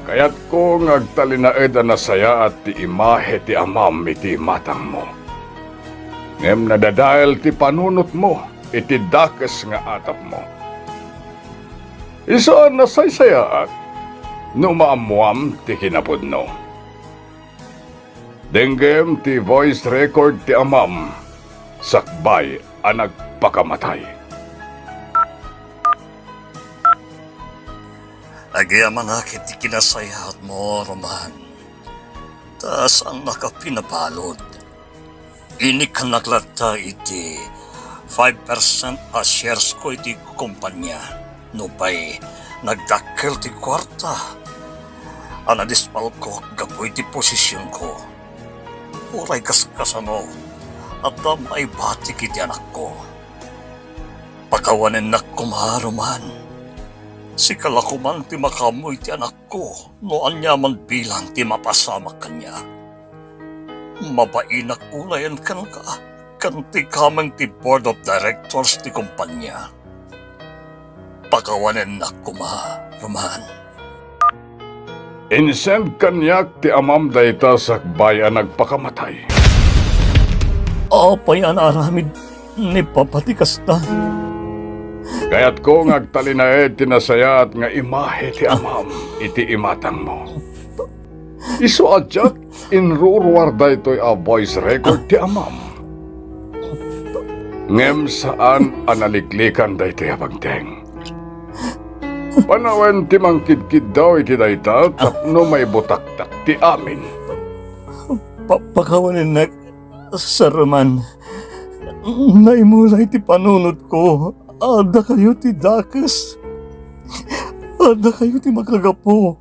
Kayatko nga agtalinaed a nasayaat ti imahe ti amam iti imatangmo. Ngem nadadael ti panunotmo iti dakes nga atapmo. Isu a nasaysayaat no maammoam ti kinapudno. Denggem ti voice record ti amam sakbay a nagpakamatay. Agyamanak iti kinasayaatmo, Roman. Ta saannak a pinabalud. Inikkannak latta iti five percent a shares ko iti kompania. Nupay nagdakkel ti kuarta a nadispalko gapu iti posisionko. Uray kaskasano, adda maibatik iti anakko. Pakawanennak koma, Roman. Sika la koman ti makaammo iti anakko no aniaman bilang ti mapasamak kaniak. Mabainak unayen kenka, ken ti kameng ti board of directors ti kompania. Pakawanennak koma, Roman. Insend kaniak ti amam dayta sakbay a nagpakamatay. Apay a naaramid ni Papa ti kasta? Kayatko nga agtalinaed ti nasayaat nga imahe ti amam iti imatangmo. Isu a diak inruruar daytoy a voice record ti amam. Ngem saan a naliklikan daytoy a bangteng. Panawen ti mangkidkiddaw iti dayta tapno maibutaktak ti amin. Pa-, pakawanennak, Sir Roman. Naimulay ti panunotko. Addakayo ti dakes. Addakayo ti makagapu.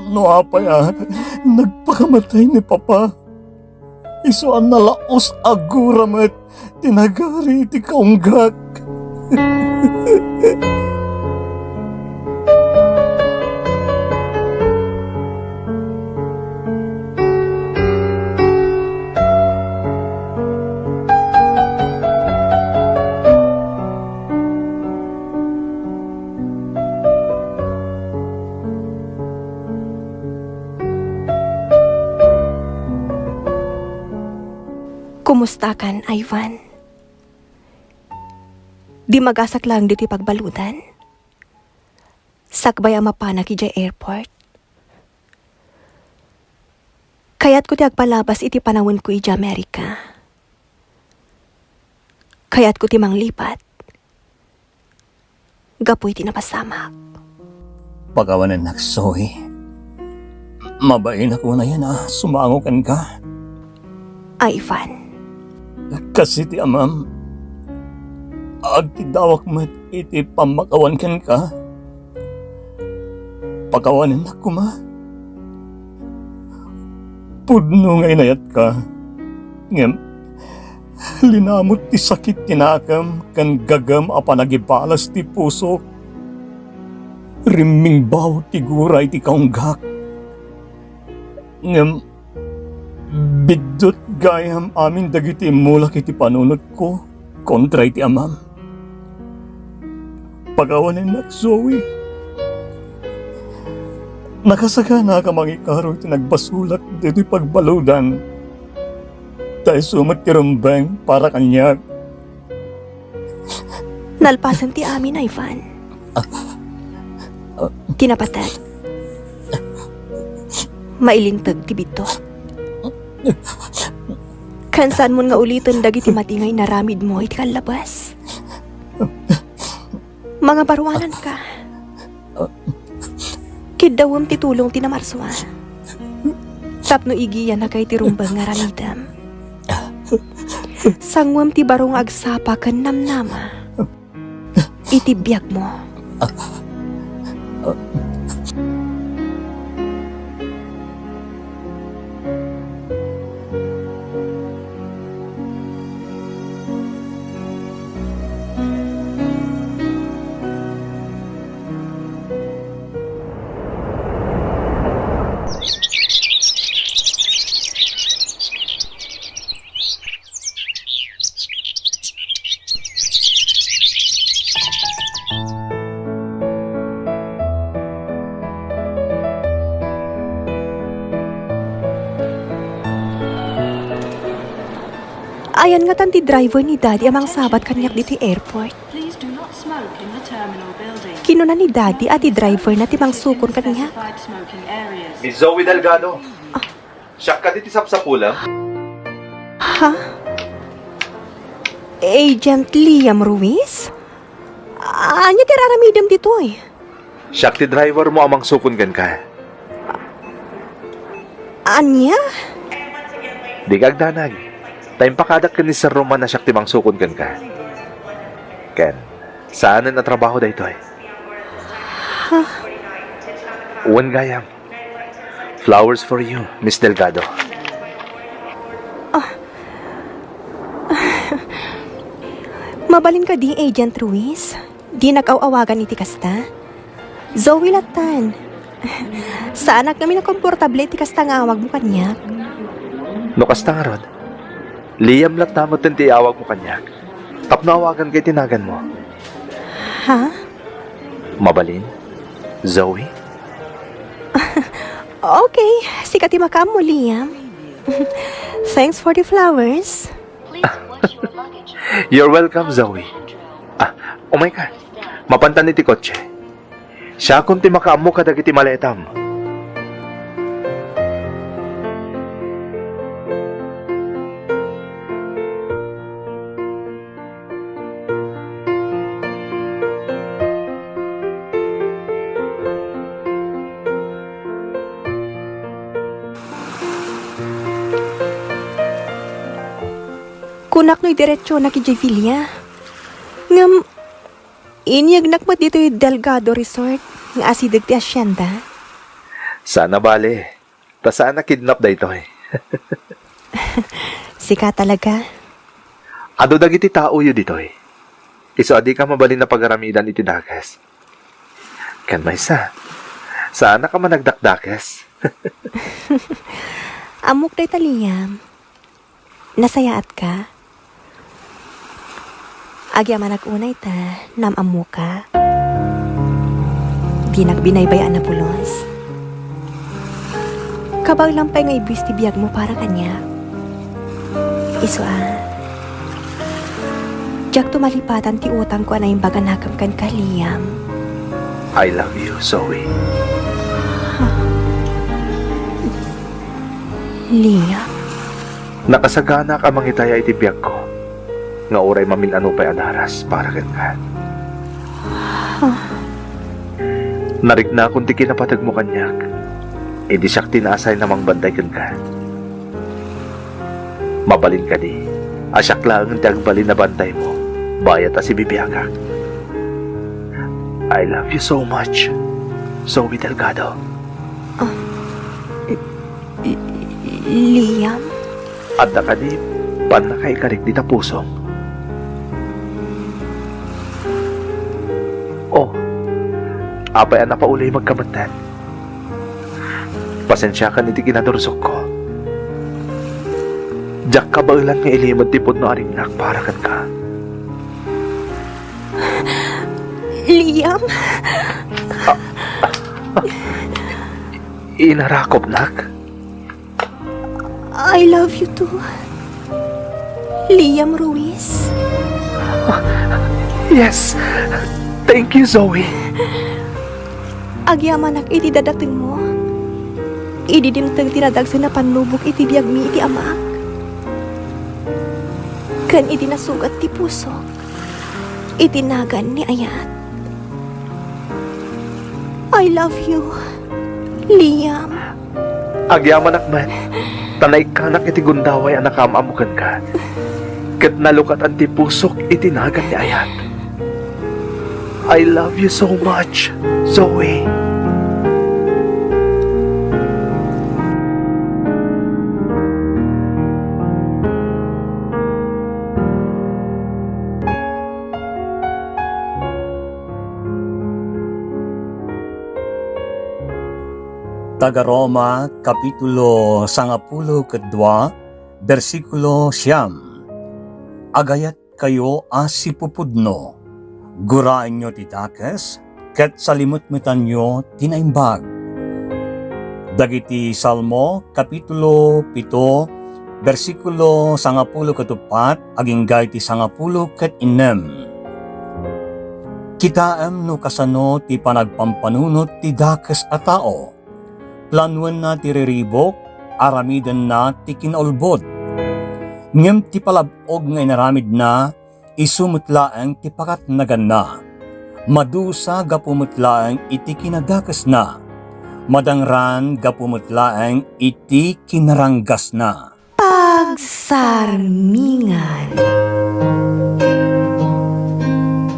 No apay a nagpakamatay ni Papa, isu a nalaus a gura met ti nagari iti kaunggak. Kumustakan, Ivan? Di magasak laeng ditoy pagbaludan? Sakbay a mapanak idiay airport, kayatko ti agpalabas iti panawenko idiay Amerika. Kayatko ti manglipat gapu iti napasamak. Pakawanennak, Zoe. Mabainak unayen a sumango kenka. Ivan. Kas iti amam, agtiddawak met iti pammakawan kenka. Pakawanennak koma. Pudno nga inayatka, ngem linamut ti sakit ti nakem ken gagem a panagibalas ti pusok. Rimmingbaw ti gura iti kaunggak. Ngem biddut gayam amin dagiti immulak iti panunotko kontra iti amam. Pakawanennak, Zoe. Nakasaganak a mangikaro iti nagbasolak ditoy pagbaludan. Ta isu met ti rumbeng para kaniak. Nalpasen ti amin, Ivan. Ti napateg, mailinteg ti biddut. Ken saanmon nga uliten dagiti madi nga inaramidmo iti kallabas. Mangabaruananka. Kiddawem ti tulong ti namarsua tapno igiyanaka iti rumbeng nga aramidem. Sanguem ti baro nga agsapa ken namnama iti biagmo. Ayan ngatan ti driver ni Daddy a mangsabat kaniak ditoy airport. Kinuna ni Daddy a ti driver na ti mangsukon kaniak. Miss Zoe Delgado. Siak kadi ti sapsapulem? Ha? Agent Liam Ruiz? Ania ti ar-aramidem ditoy? Siak ti driver mo a mangsukon kenka. Ania? Dika agdanag. Ta impakadak ken ni Sir Roman a siak ti mangsukon kenka. Ken, saanen a trabaho daytoy. Ha? Wen gayam. Flowers for you, Miss Delgado. Ah. Mabalin kadi, Agent Ruiz? Dinak aw-awagan iti kasta? Zoe lattan. Saanak ngamin a komportable iti kasta nga awagmo kaniak. No kasta ngarud, Liam latta metten ti iawagmo kaniak. Tapno awaganka iti naganmo. Ha? Mabalin, Zoe? Okay, sika ti makaammo, Liam. Thanks for the flowers. You're welcome, Zoe. Ah, umayka. Mapantan iti kotse. Siakon ti makaammo kadagiti maletam. Kunak no idiretsonak idiay villa. Ngem, inyegnak met ditoy Delgado Resort nga asideg ti hacienda. Saan a bale. Ta saan a kidnap daytoy. Sika talaga. Adu dagiti taoyo ditoy. Isu a dika mabalin a pagaramidan iti dakes. Ken maysa, saanak a managdakdakes. Ammok dayta, Liam. Nasayaatka? Agyamanak unay ta naam-ammoka. Dinak binaybay-an a pulos. Kabaelam pay nga ibuis ti biagmo para kaniak. Isu a, diakto malipatan ti utangko a naimbag a nakem kenka, Liam. I love you, Zoe. Liam. Nakasaganak a mangitaya iti biagko nga uray mamin-ano pay a daras para kenka. Nariknakon ti kinapategmo kaniak idi siak ti naassign a mangbantay kenka. Mabalin kadi a siak laengen ti agbalin a bantaymo bayat a sibibiagak. I love you so much, Zoe Delgado. Liam? Adda kadi pannakaikalik dita pusom? Oh, apay a napaulim agkametten? Pasensiakan iti kinadursokko. Diak kabaelan nga ilimed ti pudno a rimnak para kenka. Liam? Inarakopnak? I love you too. Liam Ruiz. Yes! Thank you, Zoe! Agyamanak iti dadatengmo. Idi dimteng ti nadagsen a pannubog iti biagmi iti amak. Ken idi nasugat ti pusok iti nagan ni Ayat. I love you, Liam. Agyamanak met, ta naikkanak iti gundaway a nakaam-ammo kenka, ket nalukatan ti pusok iti nagan ni Ayat. I love you so much, Zoe. Taga-Roma, kapitulo sangapulo ket dua, bersikulo siam. Agayatkayo a sipupudno. Guraenyo ti dakes, ket salimetmetanyo ti naimbag. Dagiti Salmo, kapitulo pito, bersikulo sangapulo ket uppat agingga iti sangapulo ket innem. Kitaem no kasano ti panagpampanunot ti dakes a tao. Planoenna ti riribuk, aramidenna ti kinaulbod. Ngem ti palab-og nga inaramidna, isu met laeng ti pakatnaganna. Madusa gapu met laeng iti kinadakesna. Madangran gapu met laeng iti kinaranggasna. Pagsarmingan.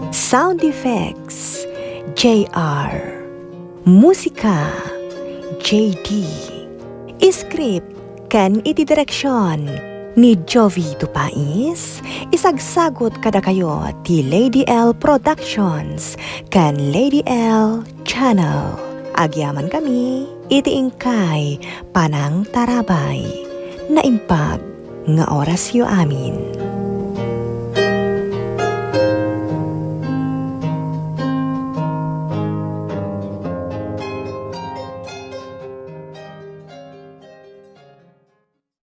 Sound effects, J R. Musika, J D. Script ken iti direksion ni Jovi Tupais, isagsagut kadakayo ti Lady L Productions ken Lady L Channel. Agyaman kami iti inkay panangtarabay. Naimbag nga orasyo amin.